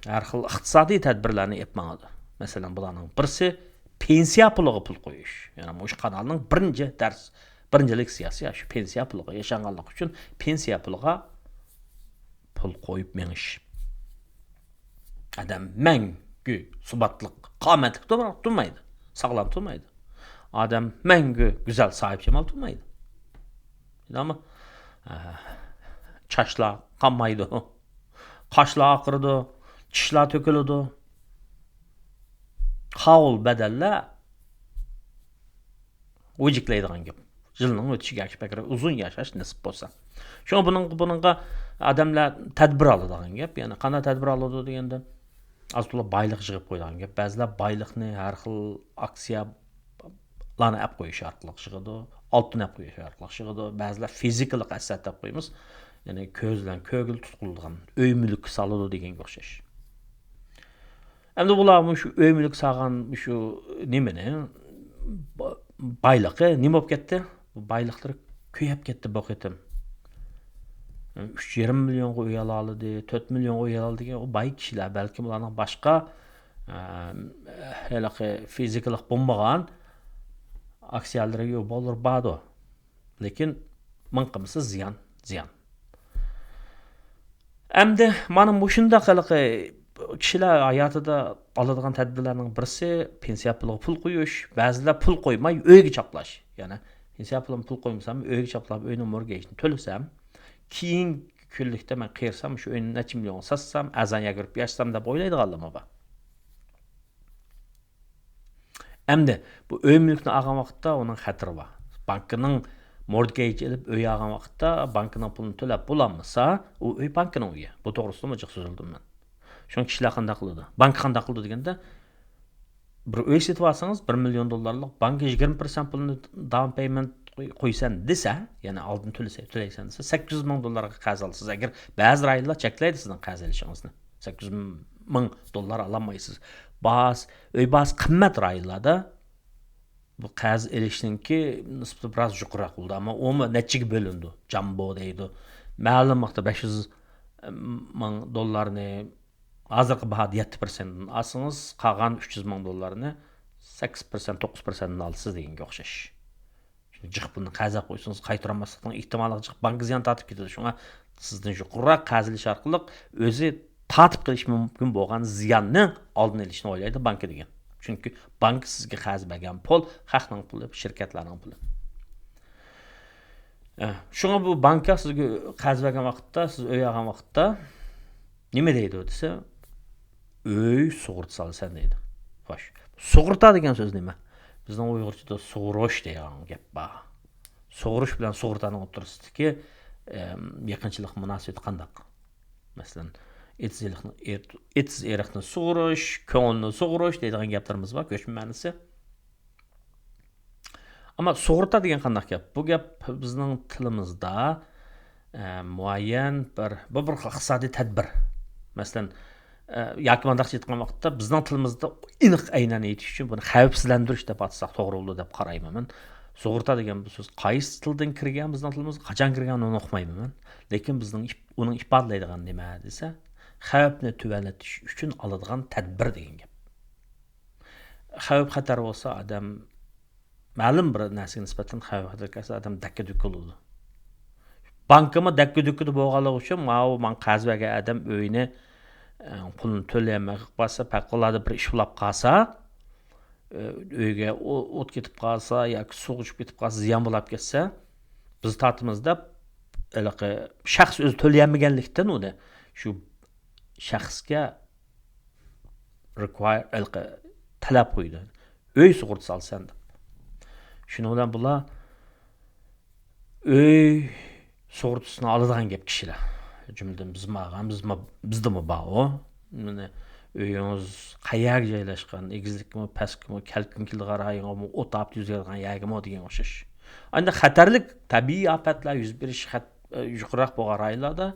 ھەر خىل ئىقتىسادىي تەدبىرلەرنى ئېلىپ ماڭىدۇ. مەسىلەن، بۇلارنىڭ بىرسى پېنسىيە پۇلىغا پۇل قويۇش. يەنى مۇشۇ قانالنىڭ بىرىنچى دەرس، بىرىنچى لېكسىيەسى شۇ پېنسىيە پۇلىغا، ياشانغانلىق ئۈچۈن پېنسىيە پۇلىغا پۇل قويۇپ مېڭىش. ئادەم مەڭگۈ سۇباتلىق، قامەتلىك تۇر-، تۇرمايدۇ، ساغلام تۇرمايدۇ. ئادەم مەڭگۈ گۈزەل، ساھىبجامال تۇرمايدۇ. بىلدىڭمۇ؟ ئە، چاچلار قانمايدۇ، قاشلار ئاقىرىدۇ، چىشلار تۆكۈلىدۇ. قاۋۇل بەدەللەر ۋىجىكلەيدىغان گەپ. يىلنىڭ ئۆتۈشىگە ئەگىشىپ بەك ئۇزۇن ياشاش نېسىپ بولسا. شۇڭا بۇنىڭ، بۇنىڭغا ئادەملەر تەدبىر ئالىدىغان گەپ. يەنى قانداق تەدبىر ئالىدۇ دېگەندە، ئاز تولا بايلىق يىغىپ قويىدىغان گەپ. بەزىلەر بايلىقنى ھەر خىل ئاكسىيالارنى ئەپ قويۇش ئارقىلىق يىغىدۇ، ئالتۇن ئەپ قويۇش ئارقىلىق يىغىدۇ. بەزىلەر فىزىكىلىق ئەسەت دەپ قويىمىز. يەنى كۆز بىلەن كۆرگىلى تۇتقۇلىدىغان ئۆي مۈلۈك سالىدۇ دېگەنگە ئوخشاش. ئەمدى بۇلار مۇشۇ ئۆي مۈلۈك سالغان مۇشۇ نېمىنى، با-، بايلىقى نېمە بولۇپ كەتتى؟ بۇ بايلىقلىرى كۆيۈپ كەتتى بۇ قېتىم. ئۈچ يېرىم مىليونغا ئۆي ئالالىدى، تۆت مىليونغا ئۆي ئالالىدى دېگەن ئۇ باي كىشىلەر، بەلكىم ئۇلارنىڭ باشقا، ئە، ھېلىقى فىزىكىلىق بولمىغان ئاكسىيەلىرى، يوبالىرى باردۇ. لېكىن مىڭ قىلمىسا زىيان، زىيان. ئەمدى مانا مۇشۇنداق ھېلىقى كىشىلەر ھاياتىدا ئالىدىغان تەدبىرلەرنىڭ بىرسى پېنسىيە پۇلىغا پۇل قويۇش، بەزىلەر پۇل قويماي ئۆيگە چاپلاش. يەنى پېنسىيە پۇلىمغا پۇل قويمىسام، ئۆيگە چاپلاپ ئۆينىڭ مورگېجىنى تۆلىسەم، كېيىنكى كۈنلۈكتە مەن قېرىسام، شۇ ئۆينى نەچچە مىليونغا ساتسام، ئەرزان يەرگە كىرىپ ياشىسام دەپ ئويلايدىغانلارمۇ بار. ئەمدى بۇ ئۆي مۈلۈكنى ئالغان ۋاقىتتا ئۇنىڭ خەتىرى بار. بانكىنىڭ مورتگېج ئېلىپ ئۆي ئالغان ۋاقىتتا بانكىنىڭ پۇلىنى تۆلەپ بولالمىسا، ئۇ ئۆي بانكىنىڭ ئۆيى. بۇ توغرىسىدىمۇ جىق سۆزلىدىم مەن. شۇڭا كىشىلەر قانداق قىلىدۇ؟ بانكا قانداق قىلىدۇ دېگەندە، بىر ئۆي سېتىپ ئالسىڭىز، بىر مىليون دوللارلىق، بانكا يىگىرمە پىرسەنت پۇلىنى داۋن پەيمېنت قوي-، قويىسەن دېسە، يەنى ئالدىن تۆلىسە-، تۆلەيسەن دېسە، سەككىز يۈز مىڭ دوللارغا قەرز ئالىسىز. ئەگەر بەزى رايونلار چەكلەيدۇ سىزنىڭ قەرز ئېلىشىڭىزنى. سەككىز يۈز مىڭ دوللار ئالالمايسىز. باھاسى، ئۆي باھاسى قىممەت رايونلاردا بۇ قەرز ئېلىشنىڭكى نىسبىتى بىراز يۇقىرىراق بولىدۇ. ئەمما ئۇمۇ نەچچىگە بۆلۈنىدۇ. جامبو دەيدۇ. مەلۇم مىقدار بەش يۈز مىڭ دوللارنى ھازىرقى باھادا يەتتە پىرسەنتتىن ئالسىڭىز، قالغان ئۈچ يۈز مىڭ دوللارنى سەككىز پىرسەنت، توققۇز پىرسەنتتىن ئالىسىز دېگەنگە ئوخشاش. چۈنكى جىق پۇلنى قەرز ئېلىپ قويسىڭىز، قايتۇرالماسلىقنىڭ ئېھتىماللىقى جىق، بانكا زىيان تارتىپ كېتىدۇ. شۇڭا سىزدىن يۇقىرىراق قەرز ئېلىش ئارقىلىق ئۆزى تارتىپ قېلىشى مۇمكىن بولغان زىياننىڭ ئالدىنى ئېلىشنى ئويلايدۇ بانكا دېگەن. چۈنكى بانكا سىزگە قەرز بەرگەن پۇل خەقنىڭ پۇلى، شىركەتلەرنىڭ پۇلى. ئە، شۇڭا بۇ بانكا سىزگە قەرز بەرگەن ۋاقىتتا، سىز ئۆي ئالغان ۋاقىتتا نېمە دەيدۇ دېسە، «ئۆي سۇغۇرتا سالىسەن» دەيدۇ. خوش. سۇغۇرتا دېگەن سۆز نېمە؟ بىزنىڭ ئۇيغۇرچىدا سۇغۇرۇش دەيدىغان گەپ بار. سۇغۇرۇش بىلەن سۇغۇرتانىڭ ئوتتۇرىسىدىكى، ئەم، يېقىنچىلىق مۇناسىۋىتى قانداق؟ مەسىلەن، ئېتىز-، ئېتىز-ئېرىقنى سۇغۇرۇش، كۆڭۈلنى سۇغۇرۇش دەيدىغان گەپلىرىمىز بار، كۆچمە مەنىسى. ئەمما سۇغۇرتا دېگەن قانداق گەپ؟ بۇ گەپ بىزنىڭ تىلىمىزدا، ئە، مۇئەييەن بىر، بۇ بىر ئىقتىسادىي تەدبىر. مەسىلەن، ئە، ياكى مۇنداقچە ئېيتقان ۋاقىتتا، بىزنىڭ تىلىمىزدا ئېنىق ئەينەن ئېيتىش ئۈچۈن بۇنى خەۋپسىزلەندۈرۈش دەپ ئاتىساق توغرا بولىدۇ دەپ قارايمەن مەن. سۇغۇرتا دېگەن بۇ سۆز قايسى تىلدىن كىرگەن بىزنىڭ تىلىمىزغا، قاچان كىرگەن، ئۇنى ئۇقمايمەن مەن. لېكىن بىزنىڭ ئىپ-، ئۇنىڭ ئىپادىلەيدىغان نېمە دېسە، خەۋپنى تۆۋەنلىتىش ئۈچۈن ئالىدىغان تەدبىر دېگەن گەپ. خەۋپ خەتەر بولسا، ئادەم مەلۇم بىر نەرسىگە نىسبەتەن خەۋپ خەتەر كەلسە، ئادەم دەككە دۈككە بولىدۇ. بانكىمۇ دەككە دۈككىدە بولغانلىقى ئۈچۈن، ماۋۇ ماڭا قەرز بەرگەن ئادەم ئۆيىنى، ئە، پۇلىنى تۆلىيەلمەي قېلىپ قالسا، پەۋقۇلئاددە بىر ئىش بولاپ قالسا، ئە، ئۆيگە ئو-، ئوت كېتىپ قالسا ياكى سۇ ئۇچۇپ كېتىپ قالسا، زىيان بولاپ كەتسە، بىز تارتىمىز دەپ، ھېلىقى شەخس ئۆزى تۆلىيەلمىگەنلىكتىن، ئۇنى شۇ شەخسكە require، ھېلىقى تەلەپ قويىدۇ. ئۆي سۇغۇرتىسى ئالىسەن دەپ. شۇنىڭ بىلەن بۇلار ئۆي سۇغۇرتىسىنى ئالىدىغان گەپ كىشىلەر. جۈملىدىن بىزمۇ ئالغان، بىزمۇ، بىزدىمۇ بار ئۇ. مانا، ئۆيىڭىز قەيەرگە جايلاشقان، ئېگىزلىككىمۇ، پەسكىمۇ، كەلكۈن كېلىدىغان رايونغىمۇ، ئوت ئاپىتى يۈز بېرىدىغان يەرگىمۇ دېگەن ئوخشاش. ئەمدى خەتەرلىك تەبىئىي ئاپەتلەر يۈز بېرىش خەت-، يۇقىرىراق بولغان رايونلاردا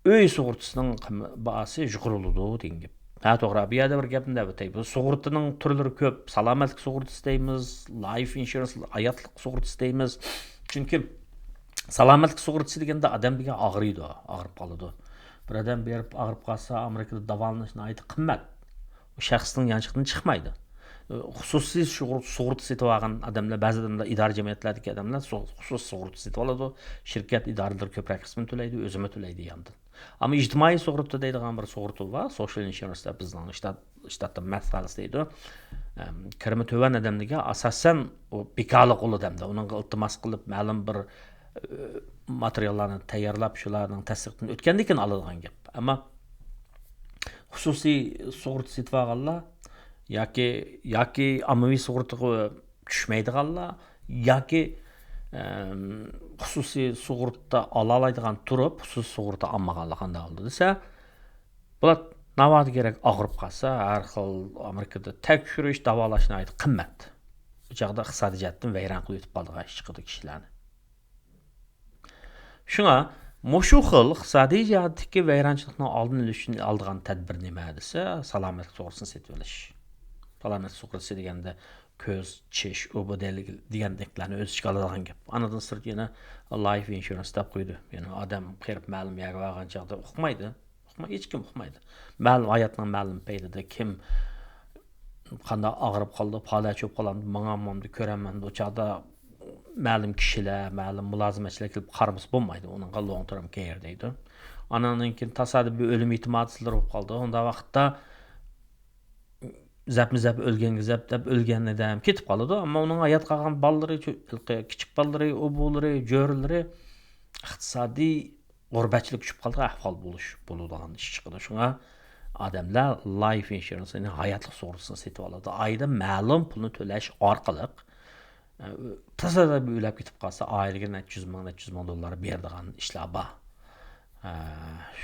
ئۆي سۇغۇرتىسىنىڭ قىم-، باھاسى يۇقىرى بولىدۇ دېگەن گەپ. ھە، توغرا، بۇ يەردە بىر گەپنى دەپ ئۆتەي. بۇ سۇغۇرتىنىڭ تۈرلىرى كۆپ. سالامەتلىك سۇغۇرتىسى دەيمىز، life insurance، ھاياتلىق سۇغۇرتىسى دەيمىز. چۈنكى سالامەتلىك سۇغۇرتىسى دېگەندە ئادەم بىر ئاغرىيدۇ، ئاغرىپ قالىدۇ. بىر ئادەم بېرىپ ئاغرىپ قالسا، ئامېرىكىدا داۋالىنىش ناھايىتى قىممەت. ئۇ شەخسنىڭ يانچۇقىدىن چىقمايدۇ. خۇسۇسىي سۇغۇر-، سۇغۇرتا سېتىۋالغان ئادەملەر، بەزى ئادەملەر ئىدارە جەمئىيەتلەردىكى ئادەملەر سۇ-، خۇسۇسىي سۇغۇرتا سېتىۋالىدۇ. شىركەت ئىدارىلىرى كۆپرەك قىسمىنى تۆلەيدۇ، ئۆزىمۇ تۆلەيدۇ ياندىن. ئەمما ئىجتىمائىي سۇغۇرتا دەيدىغان بىر سۇغۇرتا بار، social insurance دەپ بىزنىڭ شتات، شتاتتا مەسئەلىسى دەيدۇ. ئەم، كىرىمى تۆۋەن ئادەملەرگە ئاساسەن ئۇ بىكارلىق بولىدۇ ئەمدى. ئۇنىڭغا ئىلتىماس قىلىپ، مەلۇم بىر، ئە، ماتېرىياللارنى تەييارلاپ، شۇلارنىڭ تەستىقىدىن ئۆتكەندىن كېيىن ئالىدىغان گەپ. ئەمما خۇسۇسىي سۇغۇرتا سېتىۋالغانلار ياكى، ياكى ئاممىۋى سۇغۇرتىغا چۈشمەيدىغانلار ياكى، ئەم، خۇسۇسىي سۇغۇرتا ئالالايدىغان تۇرۇپ، خۇسۇسىي سۇغۇرتا ئالمىغانلار قانداق بولىدۇ دېسە، بۇلار ناۋادا كېرەك ئاغرىپ قالسا، ھەر خىل ئامېرىكىدا تەكشۈرۈش، داۋالاش ناھايىتى قىممەت. بۇ چاغدا ئىقتىسادىي جەھەتتىن ۋەيران قىلىپ ئۆتۈپ قالىدىغان ئىش چىقىدۇ كىشىلەرنى. شۇڭا مۇشۇ خىل ئىقتىسادىي جەھەتتىكى ۋەيرانچىلىقنىڭ ئالدىنى ئېلىش ئۈچۈن ئالىدىغان تەدبىر نېمە دېسە، سالامەتلىك سۇغۇرتىسىنى سېتىۋېلىش. سالامەتلىك سۇغۇرتىسى دېگەندە كۆز، چىش، ئۇ بۇ دېگەندەكلەرنى ئۆز ئىچىگە ئالىدىغان گەپ. ئاندىن سىرت يەنە life insurance دەپ قويىدۇ. يەنى ئادەم قېرىپ مەلۇم يەرگە بارغان چاغدا ئۇقمايدۇ. ئۇقماي، ھېچكىم ئۇقمايدۇ. مەلۇم، ھاياتنىڭ مەلۇم پەيتىدە كىم قانداق ئاغرىپ قالدى، پالەچ بولۇپ قالامدۇ، ماڭامدۇ، كۆرەمەندۇ، ئۇ چاغدا مەلۇم كىشىلەر، مەلۇم مۇلازىمەتچىلەر كېلىپ قارىمىسا بولمايدۇ. ئۇنىڭغا long term care دەيدۇ. ئانان كېيىن تاسادىپىي ئۆلۈم ئېھتىمالى زور بولۇپ قالدى. ئۇنداق ۋاقىتتا زەپمۇ زەپ، ئۆلگەنگە زەپ دەپ ئۆلگەن ئادەم كېتىپ قالىدۇ. ئەمما ئۇنىڭ ھايات قالغان بالىلىرى، چو-، كىچىك بالىلىرى، ئۇ بۇلىرى، جۆرىلىرى ئىقتىسادىي غۇربەتچىلىك چۈشۈپ قالىدىغان ئەھۋال بولۇش، بولىدىغان ئىش چىقىدۇ. شۇڭا ئادەملەر life insurance، يەنى ھاياتلىق سۇغۇرتىسىنى سېتىۋالىدۇ. ئايدا مەلۇم پۇلنى تۆلەش ئارقىلىق، ئە، تازا بىر ئۆلۈپ كېتىپ قالسا، ئائىلىگە نەچچە يۈز مىڭ، نەچچە يۈز مىڭ دوللار بېرىدىغان ئىشلار بار. ئە،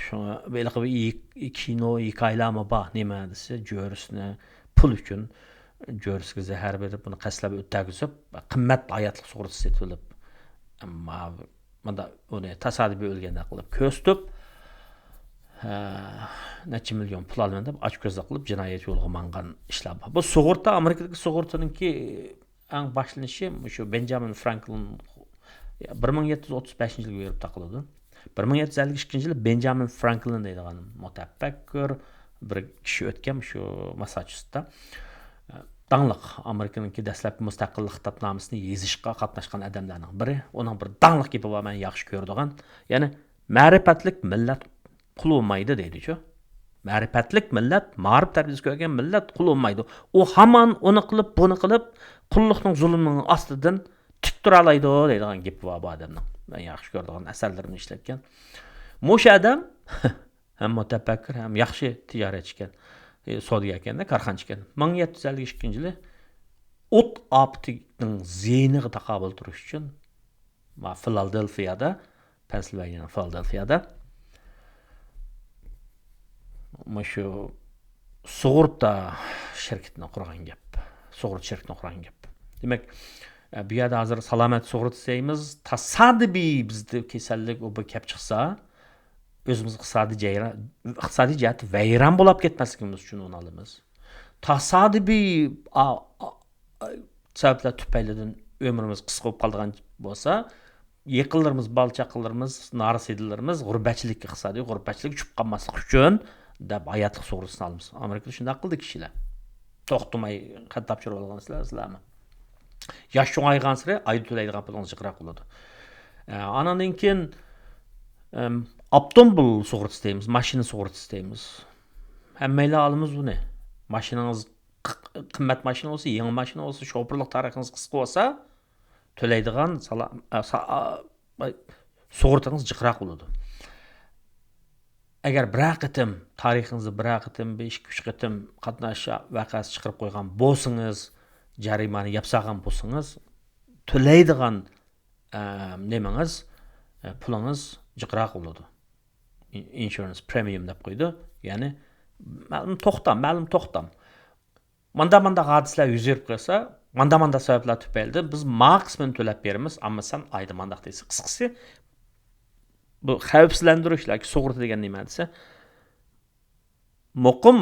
شۇڭا ھېلىقى بىر ھېك-، كىنو، ھېكايىلەرمۇ بار. نېمە دېسە، جۆرىسىنى پۇل ئۈچۈن، جۆرىسىگە زەھەر بېرىپ، ئۇنى قەستلەپ ئۆلتۈرگۈزۈپ، قىممەت ھاياتلىق سۇغۇرتىسى سېتىۋېلىپ، ئەمما مۇنداق ئۇنى تاسادىپىي ئۆلگەندەك قىلىپ كۆرسىتىپ، ھە، نەچچە مىليون پۇل ئالىمەن دەپ ئاچكۆزلۈك قىلىپ جىنايەت يولىغا ماڭغان ئىشلار بار. بۇ سۇغۇرتا، ئامېرىكىدىكى سۇغۇرتىنىڭكى ئەڭ باشلىنىشى مۇشۇ بېنجامىن فرانكلىن، بىر مىڭ يەتتە يۈز ئوتتۇز بەشىنچى يىلغا بېرىپ تاقىلىدۇ. بىر مىڭ يەتتە يۈز ئەللىك ئىككىنچى يىلى بېنجامىن فرانكلىن دەيدىغان مۇتەپەككۇر بىر كىشى ئۆتكەن شۇ ماسساچۇسېتستا. داڭلىق ئامېرىكىنىڭكى دەسلەپكى مۇستەقىللىق خىتابنامىسىنى يېزىشقا قاتناشقان ئادەملەرنىڭ بىرى. ئۇنىڭ بىر داڭلىق گېپى بار، مەن ياخشى كۆرىدىغان. يەنى، مەرىپەتلىك مىللەت قۇل بولمايدۇ دەيدىچۇ. مەرىپەتلىك مىللەت، مائارىپ تەربىيەسى كۆرگەن مىللەت قۇل بولمايدۇ. ئۇ ھامان ئۇنى قىلىپ، بۇنى قىلىپ، قۇللۇقنىڭ، زۇلۇمنىڭ ئاستىدىن تىك تۇرالايدۇ دەيدىغان گېپى بار بۇ ئادەمنىڭ. مەن ياخشى كۆرىدىغان ئەسەرلىرىنى ئىشلەتكەن. مۇشۇ ئادەم ھەم مۇتەپەككۇر، ھەم ياخشى تىجارەتچى ئىكەن. ئى، سودىگەر ئىكەن-دە، كارخانىچى ئىكەن. مىڭ يەتتە يۈز ئەللىك ئىككىنچى يىلى ئوت ئاپىتىنىڭ زىيىنىغا تاقابىل تۇرۇش ئۈچۈن، ما-، فىلادېلفىيادا، پەنسىلۋانىيانىڭ فىلادېلفىيادا مۇشۇ سۇغۇرتا شىركىتىنى قۇرغان گەپ. سۇغۇرتا شىركىتىنى قۇرغان گەپ. دېمەك، ئە، بۇ يەردە ھازىر سالامەت سۇغۇرتا دەيمىز، تاسادىپىي بىزدە كېسەللىك ئۇ بىر كەپ چىقسا، ئۆزىمىز ئىقتىسادىي جەيران، ئىقتىسادىي جەھەتتە ۋەيران بولاپ كەتمەسلىكىمىز ئۈچۈن ئۇنى ئالىمىز. تاسادىپىي، ئا-، ئا-، ئا-، سەۋەبلەر تۈپەيلىدىن ئۆمرىمىز قىسقا بولۇپ قالىدىغان بولسا، يېقىنلىرىمىز، بالا چاقىلىرىمىز، ناراسىدىلىرىمىز غۇربەتچىلىككە، ئىقتىسادىي غۇربەتچىلىككە چۈشۈپ قالماسلىق ئۈچۈن دەپ ھاياتلىق سۇغۇرتىسىنى ئالىمىز. ئامېرىكىدا شۇنداق قىلدى كىشىلەر. توختىماي خەت تاپشۇرۇپ ئالغان سىلەر، سىلەرمۇ؟ ياش چوڭايغانسېرى ئايدا تۆلەيدىغان پۇلىڭىز جىقراق بولىدۇ. ئە، ئاناندىن كېيىن، ئەم، ئاپتوموبىل سۇغۇرتىسى دەيمىز، ماشىنا سۇغۇرتىسى دەيمىز. ھەممەيلەن ئالىمىز بۇنى. ماشىنىڭىز ق-، قىممەت ماشىنا بولسا، يېڭى ماشىنا بولسا، شوپۇرلۇق تارىخىڭىز قىسقا بولسا، تۆلەيدىغان سالا-، ئە، سا-، ئا، سۇغۇرتىڭىز جىقراق بولىدۇ. ئەگەر بىرەر قېتىم، تارىخىڭىزدا بىرەر قېتىم، بىر ئىككى، ئۈچ قېتىم قاتناش ۋەقەسى چىقىرىپ قويغان بولسىڭىز، جەرىمانە ياپسالغان بولسىڭىز، تۆلەيدىغان، ئە، نېمىڭىز، ئە، پۇلىڭىز جىقراق بولىدۇ. ئىن-، ئىنشۇرانس پرېمىيۇم دەپ قويىدۇ. يەنى، مەلۇم توختام، مەلۇم توختام. ماندا-ماندا ھادىسىلەر يۈز بېرىپ قالسا، ماندا-ماندا سەۋەبلەر تۈپەيلىدىن بىز ما قىسمىنى تۆلەپ بېرىمىز، ئەمما سەن ئايدا مانداق دەيسەن. قىسقىسى، بۇ خەۋپسىزلەندۈرۈش ياكى سۇغۇرتا دېگەن نېمە دېسە، مۇقىم،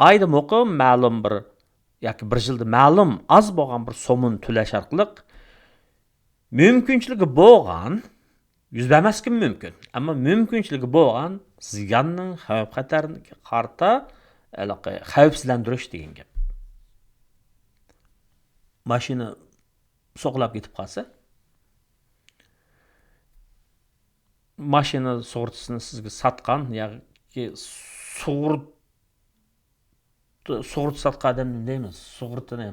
ئايدا مۇقىم مەلۇم بىر ياكى بىر يىلدا مەلۇم ئاز بولغان بىر سوممىنى تۆلەش ئارقىلىق مۇمكىنچىلىكى بولغان، يۈز بەرمەسلىكىمۇ مۇمكىن، ئەمما مۇمكىنچىلىكى بولغان زىياننىڭ خەۋپ-خەتەرىگە قارىتا ھېلىقى خەۋپسىزلەندۈرۈش دېگەن گەپ. ماشىنا سوقۇلاپ كېتىپ قالسا، ماشىنا سۇغۇرتىسىنى سىزگە ساتقان ياكى سۇغۇرت-، سۇغۇرتا ساتقان ئادەم دەيمىز، سۇغۇرتىنى،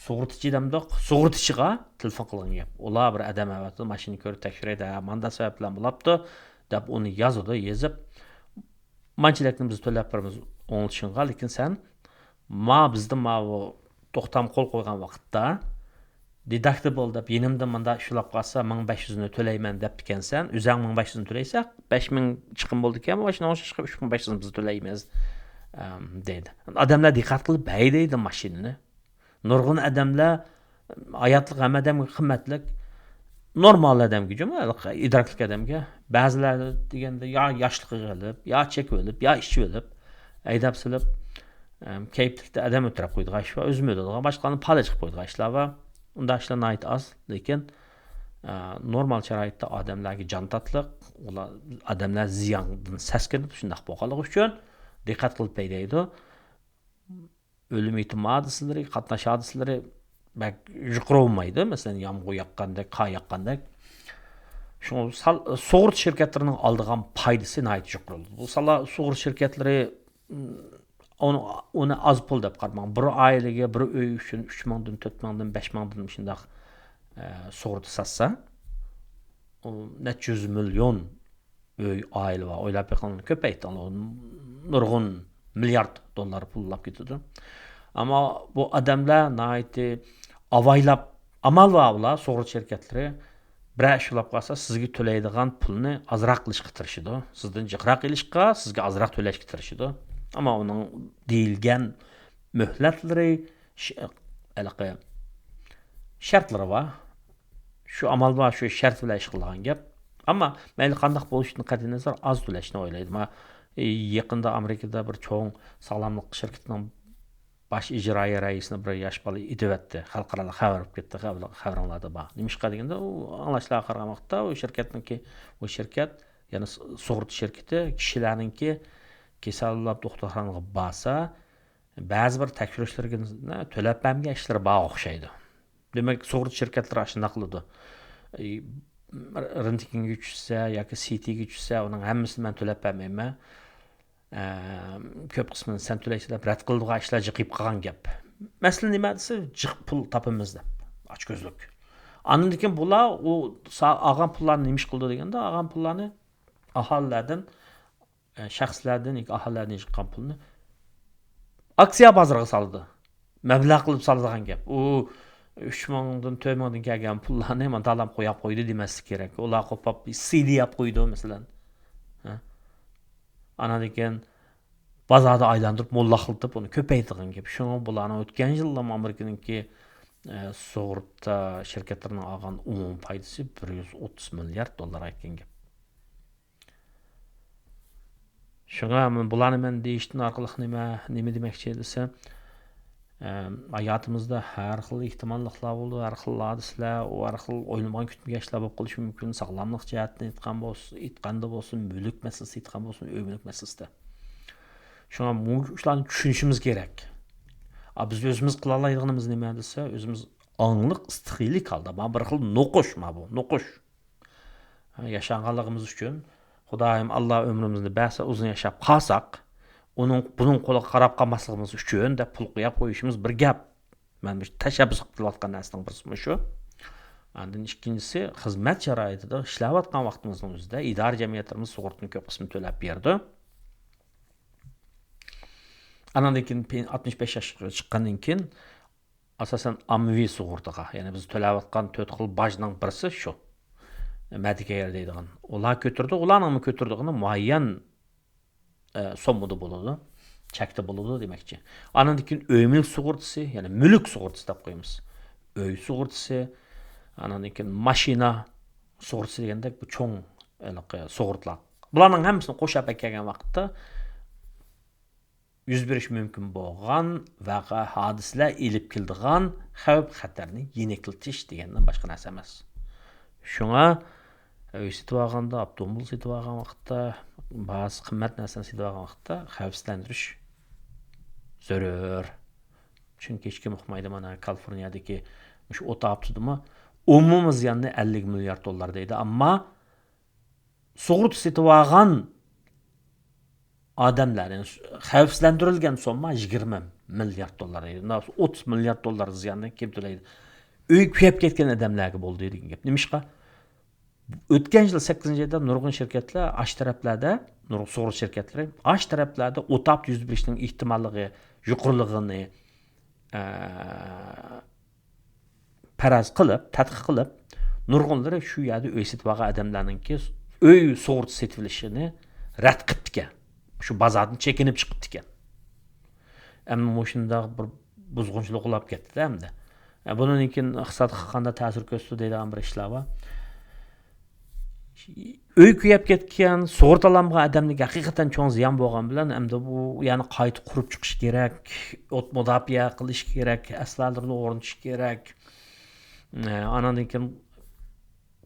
سۇغۇرتىچى دەمدۇق، سۇغۇرتىچىغا تېلېفون قىلغان گەپ. ئۇلار بىر ئادەم ئەۋەتىدۇ، ماشىنا كۆرۈپ تەكشۈرەيدۇ، ھە، ماندا سەۋەب بىلەن بولاپتۇ، دەپ ئۇنى يازىدۇ، يېزىپ، مانچىلىكنى بىز تۆلەپ بېرىمىز ئوڭلىتىشىڭغا، لېكىن سەن ما بىزدە ماۋۇ توختام قول قويغان ۋاقىتتا، دېداكتىبىل دەپ يېنىمدا مۇنداق ئىشلاپ قالسا، مىڭ بەش يۈزنى تۆلەيمەن دەپتىكەنسەن. ئۆزەڭ مىڭ بەش يۈزنى تۆلەيسەن، بەش مىڭ چىقىم بولىدىكەن، ماشىنىغا ئوخشاش چىقىپ، ئۈچ مىڭ بەش يۈزنى بىز تۆلەيمىز، ئەم، دەيدۇ. ئادەملەر دىققەت قىلىپ ھەيدەيدۇ ماشىنىنى. نۇرغۇن ئادەملەر ھاياتلىق ھەممە ئادەمگە قىممەتلىك. نورمال ئادەمگە جۇمۇ، ئىدراكلىق ئادەمگە. بەزىلەر دېگەندە يا ياشلىقىغا ئېلىپ، يا چېكىۋېلىپ، يا ئىچىۋېلىپ، ھەيدەپ سېلىپ، ئەم، كەيپلىكتە ئادەم ئۆلتۈرۈپ قويىدىغان ئىش بار، ئۆزىمۇ ئۆلىدىغان، باشقىلارنى پالەچ قىلىپ قويىدىغان ئىشلار بار. ئۇنداق ئىشلار ناھايىتى ئاز، لېكىن، ئە، نورمال شارائىتتا ئادەملەرگە جان تاتلىق، ئۇلار، ئادەملەر زىياندىن سەسكىنىپ، شۇنداق بولغانلىقى ئۈچۈن دىققەت قىلىپ ھەيدەيدۇ. ئۆلۈم يېتىم ھادىسىلىرى، قاتناش ھادىسىلىرى بەك يۇقىرى بولمايدۇ. مەسىلەن، يامغۇر ياغقاندەك، قار ياغقاندەك. شۇڭا سال-، سۇغۇرتا شىركەتلىرىنىڭ ئالىدىغان پايدىسى ناھايىتى يۇقىرى بولىدۇ. بۇ سالا سۇغۇرتا شىركەتلىرى، ئۇنى، ئۇنى ئاز پۇل دەپ قارىماڭ. بىر ئائىلىگە، بىر ئۆي ئۈچۈن ئۈچ مىڭدىن، تۆت مىڭدىن، بەش مىڭدىن مۇشۇنداق، ئە، سۇغۇرتا ساتسا، ئۇ نەچچە يۈز مىليون ئۆي، ئائىلە بار. ئويلاپ بېقىڭ، كۆپەيتىڭ، نۇرغۇن مىليارد دوللار پۇل ئۇلاپ كېتىدۇ. ئەمما بۇ ئادەملەر ناھايىتى ئاۋايلاپ، ئامال بار ئۇلار، سۇغۇرتا شىركەتلىرى بىرەر ئىش بولاپ قالسا، سىزگە تۆلەيدىغان پۇلنى ئازراق قىلىشقا تىرىشىدۇ. سىزدىن جىقراق ئېلىشقا، سىزگە ئازراق تۆلەشكە تىرىشىدۇ. ئەمما ئۇنىڭ دېيىلگەن مۆھلەتلىرى، ش-، ھېلىقى شەرتلىرى بار. شۇ ئامال بار، شۇ شەرت بىلەن ئىش قىلىدىغان گەپ. ئەمما مەيلى قانداق بولۇشىدىن قەتئىينەزەر، ئاز تۆلەشنى ئويلايدۇ. مانا، يېقىندا ئامېرىكىدا بىر چوڭ ساغلاملىق شىركىتىنىڭ باش ئىجرائىيە رەئىسىنى بىر ياش بالا ئېتىۋەتتى. خەلقئارادا خەۋەر بولۇپ كەتتى، خەۋەر-، خەۋىرىڭلاردا بار. نېمىشقا دېگەندە، ئۇ ئاڭلاشلارغا قارىغان ۋاقىتتا، ئۇ شىركەتنىڭكى، ئۇ شىركەت، يەنى س-، سۇغۇرتا شىركىتى كېسەل بولاپ دوختۇرخانىغا بارسا، بەزى بىر تەكشۈرۈشلەرگە تۆلەپ بەرمىگەن ئىشلىرى بار ئوخشايدۇ. دېمەك، سۇغۇرتا شىركەتلىرى ئاشۇنداق قىلىدۇ. ئى، رېنتگېنگە چۈشسە ياكى سىتىگە چۈشسە، ئۇنىڭ ھەممىسىنى مەن تۆلەپ بەرمەيمەن. ئە، كۆپ قىسمىنى سەن تۆلەيسەن دەپ رەت قىلىدىغان ئىشلار جىق يېيىپ قالغان گەپ. مەسىلە نېمە دېسە، جىق پۇل تاپىمىز دەپ، ئاچكۆزلۈك. ئاندىن كېيىن بۇلار ئۇ سا-، ئالغان پۇللارنى نېمە ئىش قىلىدۇ دېگەندە، ئالغان پۇللارنى ئاھالىلەردىن، ئە، شەخسلەردىن ياكى ئاھالىلەردىن يىغقان پۇلنى ئاكسىيە بازىرىغا سالىدۇ. مەبلەغ قىلىپ سالىدىغان گەپ. ئۇ ئۈچ مىڭدىن، تۆت مىڭدىن كەلگەن پۇللارنى مانا دالام قوياپ قويدى دېمەسلىك كېرەك. ئۇلار قوپاپ سى دى ياپ قويىدۇ، مەسىلەن. ھە؟ ئاناندىن كېيىن بازاردا ئايلاندۇرۇپ، موللاقلىتىپ، ئۇنى كۆپەيتىدىغان گەپ. شۇڭا بۇلارنىڭ ئۆتكەن يىللىمۇ ئامېرىكىنىڭكى ئە، سۇغۇرتا شىركەتلىرىنىڭ ئالغان ئومۇمىي پايدىسى بىر يۈز ئوتتۇز مىليارد دوللارغا يەتكەن گەپ. شۇڭا مەن بۇلارنى مەن دېيىشتىن ئارقىلىق نېمە، نېمە دېمەكچى دېسە، ئە، ھاياتىمىزدا ھەر خىل ئېھتىماللىقلار بولىدۇ، ھەر خىل ھادىسىلەر، ھەر خىل ئويلىمىغان كۈتمىگەن ئىشلار بولۇپ قېلىشى مۇمكىن. ساغلاملىق جەھەتتىن ئېيتقان بولسا، ئېيتقاندا بولسۇن، مۈلۈك مەسىلىسىدە ئېيتقان بولسۇن، ئۆي مۈلۈك مەسىلىسىدە. شۇڭا بۇ ئىشلارنى چۈشىنىشىمىز كېرەك. ئا، بىز ئۆزىمىز قىلالايدىغىنىمىز نېمە دېسە، ئۆزىمىز ئاڭلىق ئىستىخىيلىك ھالدا، مانا بىر خىل نوقۇش، مانا بۇ نوقۇش. ھە، ياشانغانلىقىمىز ئۈچۈن خۇدايىم ئاللا ئۆمرىمىزنى بەرسە، ئۇزۇن ياشاپ قالساق، ئۇنىڭ، بۇنىڭ قولىغا قاراپ قالماسلىقىمىز ئۈچۈن دەپ پۇل قويۇپ قويۇشىمىز بىر گەپ. مەن مۇشۇ تەشەببۇس قىلىپ قىلىۋاتقان نەرسىنىڭ بىرسى مۇشۇ. ئاندىن ئىككىنچىسى، خىزمەت شارائىتىدا ئىشلەۋاتقان ۋاقتىمىزنىڭ ئۆزىدە ئىدارە جەمئىيەتلىرىمىز سۇغۇرتىنى كۆپ قىسمىنى تۆلەپ بېرىدۇ. ئاناندىن كېيىن پېن-، ئاتمىش بەش ياشقا چىققاندىن كېيىن، ئاساسەن، ئاممىۋى سۇغۇرتىغا، يەنى بىز تۆلەۋاتقان تۆت خىل باجنىڭ بىرسى شۇ. مېدىكېير دەيدىغان. ئۇلار كۆتۈرىدۇ، ئۇلارنىڭمۇ كۆتۈرىدىغىنى مۇئەييەن، ئە، سوممىدا بولىدۇ، چەكتە بولىدۇ دېمەكچى. ئانىڭدىن كېيىن ئۆي مۈلۈك سۇغۇرتىسى، يەنى مۈلۈك سۇغۇرتىسى دەپ قويىمىز. ئۆي سۇغۇرتىسى، ئانىڭدىن كېيىن ماشىنا سۇغۇرتىسى دېگەندەك بۇ چوڭ ھېلىقى سۇغۇرتىلار. بۇلارنىڭ ھەممىسىنى قوشاپ ئەكەلگەن ۋاقىتتا، يۈز بېرىشى مۇمكىن بولغان ۋەقە، ھادىسىلەر ئېلىپ كېلىدىغان خەۋپ-خەتەرنى يېنىكلىتىش دېگەندىن باشقا نەرسە ئەمەس. شۇڭا ئۆي سېتىۋالغاندا، ئاپتوموبىل سېتىۋالغان ۋاقىتتا، باھاسى قىممەت نەرسىنى سېتىۋالغان ۋاقىتتا خەۋپسىزلەندۈرۈش زۆرۈر. چۈنكى ھېچكىم ئۇقمايدۇ، مانا، كالىفورنىيەدىكى مۇشۇ ئوت ئاپىتىدىمۇ ئومۇمىي زىياننى ئەللىك مىليارد دوللار دەيدۇ، ئەمما سۇغۇرتا سېتىۋالغان ئادەملەر، يەنى خەۋپسىزلەندۈرۈلگەن سومما يىگىرمە مىليارد دوللار، يەنى ئوتتۇز مىليارد دوللار زىياننى كىم تۆلەيدۇ؟ ئۆي كۆيۈپ كەتكەن ئادەملەرگە بولدى دېگەن گەپ. نېمىشقا؟ ئۆتكەن يىل سەككىزىنچى ئايدا نۇرغۇن شىركەتلەر ئاشۇ تەرەپلەردە، نۇرغۇن سۇغۇرتا شىركەتلىرى ئاشۇ تەرەپلەردە ئوت ئاپىتى يۈز بېرىشنىڭ ئېھتىماللىقى يۇقىرىلىقىنى، ئە، پەرەز قىلىپ، تەتقىق قىلىپ، نۇرغۇنلىرى شۇ يەردە ئۆي سېتىپ ئالغان ئادەملەرنىڭكى ئۆي سۇغۇرتا سېتىۋېلىشىنى رەت قىپتىكەن. شۇ بازاردىن چېكىنىپ چىقىپتىكەن. ئەمما مۇشۇنداق بىر بۇزغۇنچىلىق بولۇپ كەتتى ئەمدى. ئە، بۇنىڭدىن كېيىن ئىقتىسادقا قانداق تەسىر كۆرسىتىدۇ دەيدىغان بىر ئىشلار بار. ئۆي كۆيۈپ كەتكەن، سۇغۇرتىلانمىغان ئادەملەرگە ھەقىقەتەن چوڭ زىيان بولغان بىلەن، ئەمدى بۇ يەنە قايتا قۇرۇپ چىقىش كېرەك، ئوت مۇداپىئە قىلىش كېرەك، ئەسلىھەلەرنى ئورنىتىش كېرەك. ئە، ئاناندىن كېيىن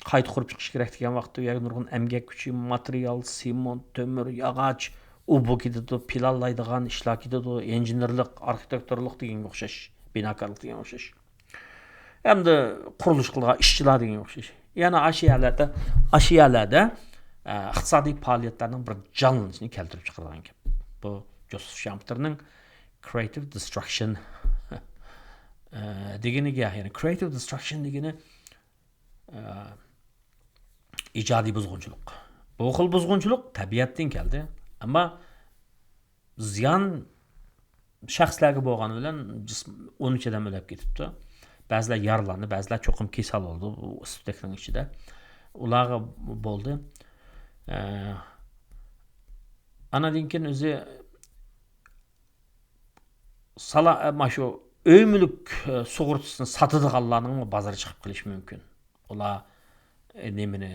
قايتا قۇرۇپ چىقىش كېرەك دېگەن ۋاقىتتا، ئۇ يەرگە نۇرغۇن ئەمگەك كۈچى، ماتېرىيال، سېمونت، تۆمۈر، ياغاچ، ئۇ بۇ كېتىدۇ، پىلانلايدىغان ئىشلار كېتىدۇ، ئىنژېنېرلىق، ئارخىتېكتورلۇق دېگەنگە ئوخشاش، بىناكارلىق دېگەنگە ئوخشاش. ئەمدى قۇرۇلۇش قىلىدىغان ئىشچىلار دېگەنگە ئوخشاش. يەنە ئاشۇ يەرلەردە، ئاشۇ يەرلەردە، ئە، ئىقتىسادىي پائالىيەتلەرنىڭ بىر جانلىنىشىنى كەلتۈرۈپ چىقىرىدىغان گەپ. بۇ جوزېف شامپېتېرنىڭ كرېئاتىپ دېسترۇكشن، ئە، دېگىنىگە، يەنى كرېئاتىپ دېسترۇكشن دېگىنى، ئە، ئىجادىي بۇزغۇنچىلىق. بۇ خىل بۇزغۇنچىلىق تەبىئەتتىن كەلدى. ئەمما زىيان شەخسلەرگە بولغان بىلەن جىسم-، ئون ئۈچ ئادەم ئۆلۈپ كېتىپتۇ. بەزىلەر يارىلاندى، بەزىلەر چوقۇم كېسەل بولدى بۇ ئىسپىتەكنىڭ ئىچىدە. ئۇلارغا بولدى. ئە، ئانىدىن كېيىن ئۆزى سالا-، مانا شۇ ئۆي مۈلۈك، ئە، سۇغۇرتىسىنى ساتىدىغانلارنىڭمۇ بازىرى چىقىپ قېلىشى مۇمكىن. ئۇلار، ئە، نېمىنى،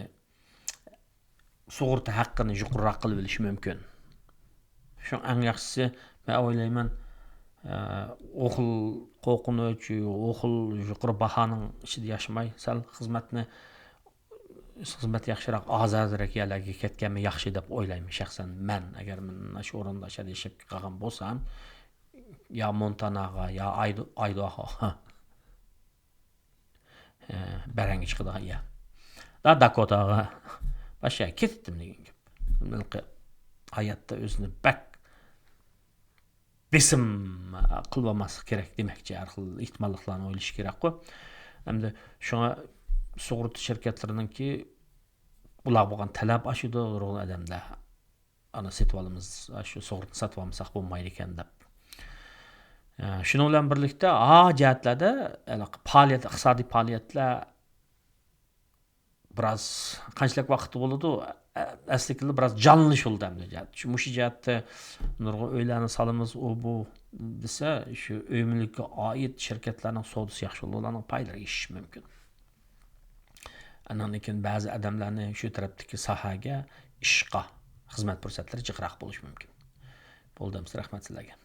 سۇغۇرتا ھەققىنى يۇقىرىراق قىلىۋېلىشى مۇمكىن. شۇ ئەڭ ياخشىسى، مەن ئويلايمەن، ئە، ئۇ خىل قورقۇنچ، ئۇ خىل يۇقىرى باھانىڭ ئىچىدە ياشىماي، سەل خىزمەتنى، خىزمەت ياخشىراق، ئازادىراق يەرلەرگە كەتكەنمۇ ياخشى دەپ ئويلايمەن شەخسەن مەن. ئەگەر مەن شۇ ئورۇندا شۇ يەردە ياشاپ قالغان بولسام، يا مونتاناغا، يا ئايدو-، ئايداھوغا، ئە، بەرەڭگە چىقىدىغان يەر. دا داكوتاغا، باشقا يەرگە كېتەتتىم دېگەن گەپ. ھېلىقى ھاياتتا ئۆزىنى بەك بېسىم قىلىۋالماسلىق كېرەك دېمەكچى، ھەر خىل ئېھتىماللىقلارنى ئويلىشىش كېرەكقۇ. ئەمدى شۇڭا سۇغۇرتا شىركەتلىرىنىڭكى ئۇلارغا بولغان تەلەپ ئاشىدۇ، نۇرغۇن ئادەملەر ئانا سېتىۋالىمىز، شۇ سۇغۇرتىنى ساتىۋالمىساق بولمايدىكەن دەپ. ئە، شۇنىڭ بىلەن بىرلىكتە، ھا جەھەتلەردە، ھېلىقى پائالىيەت، ئىقتىسادىي پائالىيەتلەر بىراز قانچىلىك ۋاقىت بولىدۇ؟ ئە-، ئەسلىكىدە بىراز جانلىنىش بولىدۇ ئەمدى. شۇ، مۇشۇ جەھەتتە نۇرغۇن ئۆيلەرنى سالىمىز، ئۇ بۇ دېسە، شۇ ئۆي مۈلكىگە ئائىت شىركەتلەرنىڭ سودىسى ياخشى بولىدۇ، ئۇلارنىڭ پايلىرى ئېشىشى مۇمكىن. ئاندىن كېيىن بەزى ئادەملەرنى شۇ تەرەپتىكى ساھەگە، ئىشقا، خىزمەت پۇرسەتلىرى جىقراق بولۇشى مۇمكىن. بولدى، ئەمىسە رەھمەت سىلەرگە.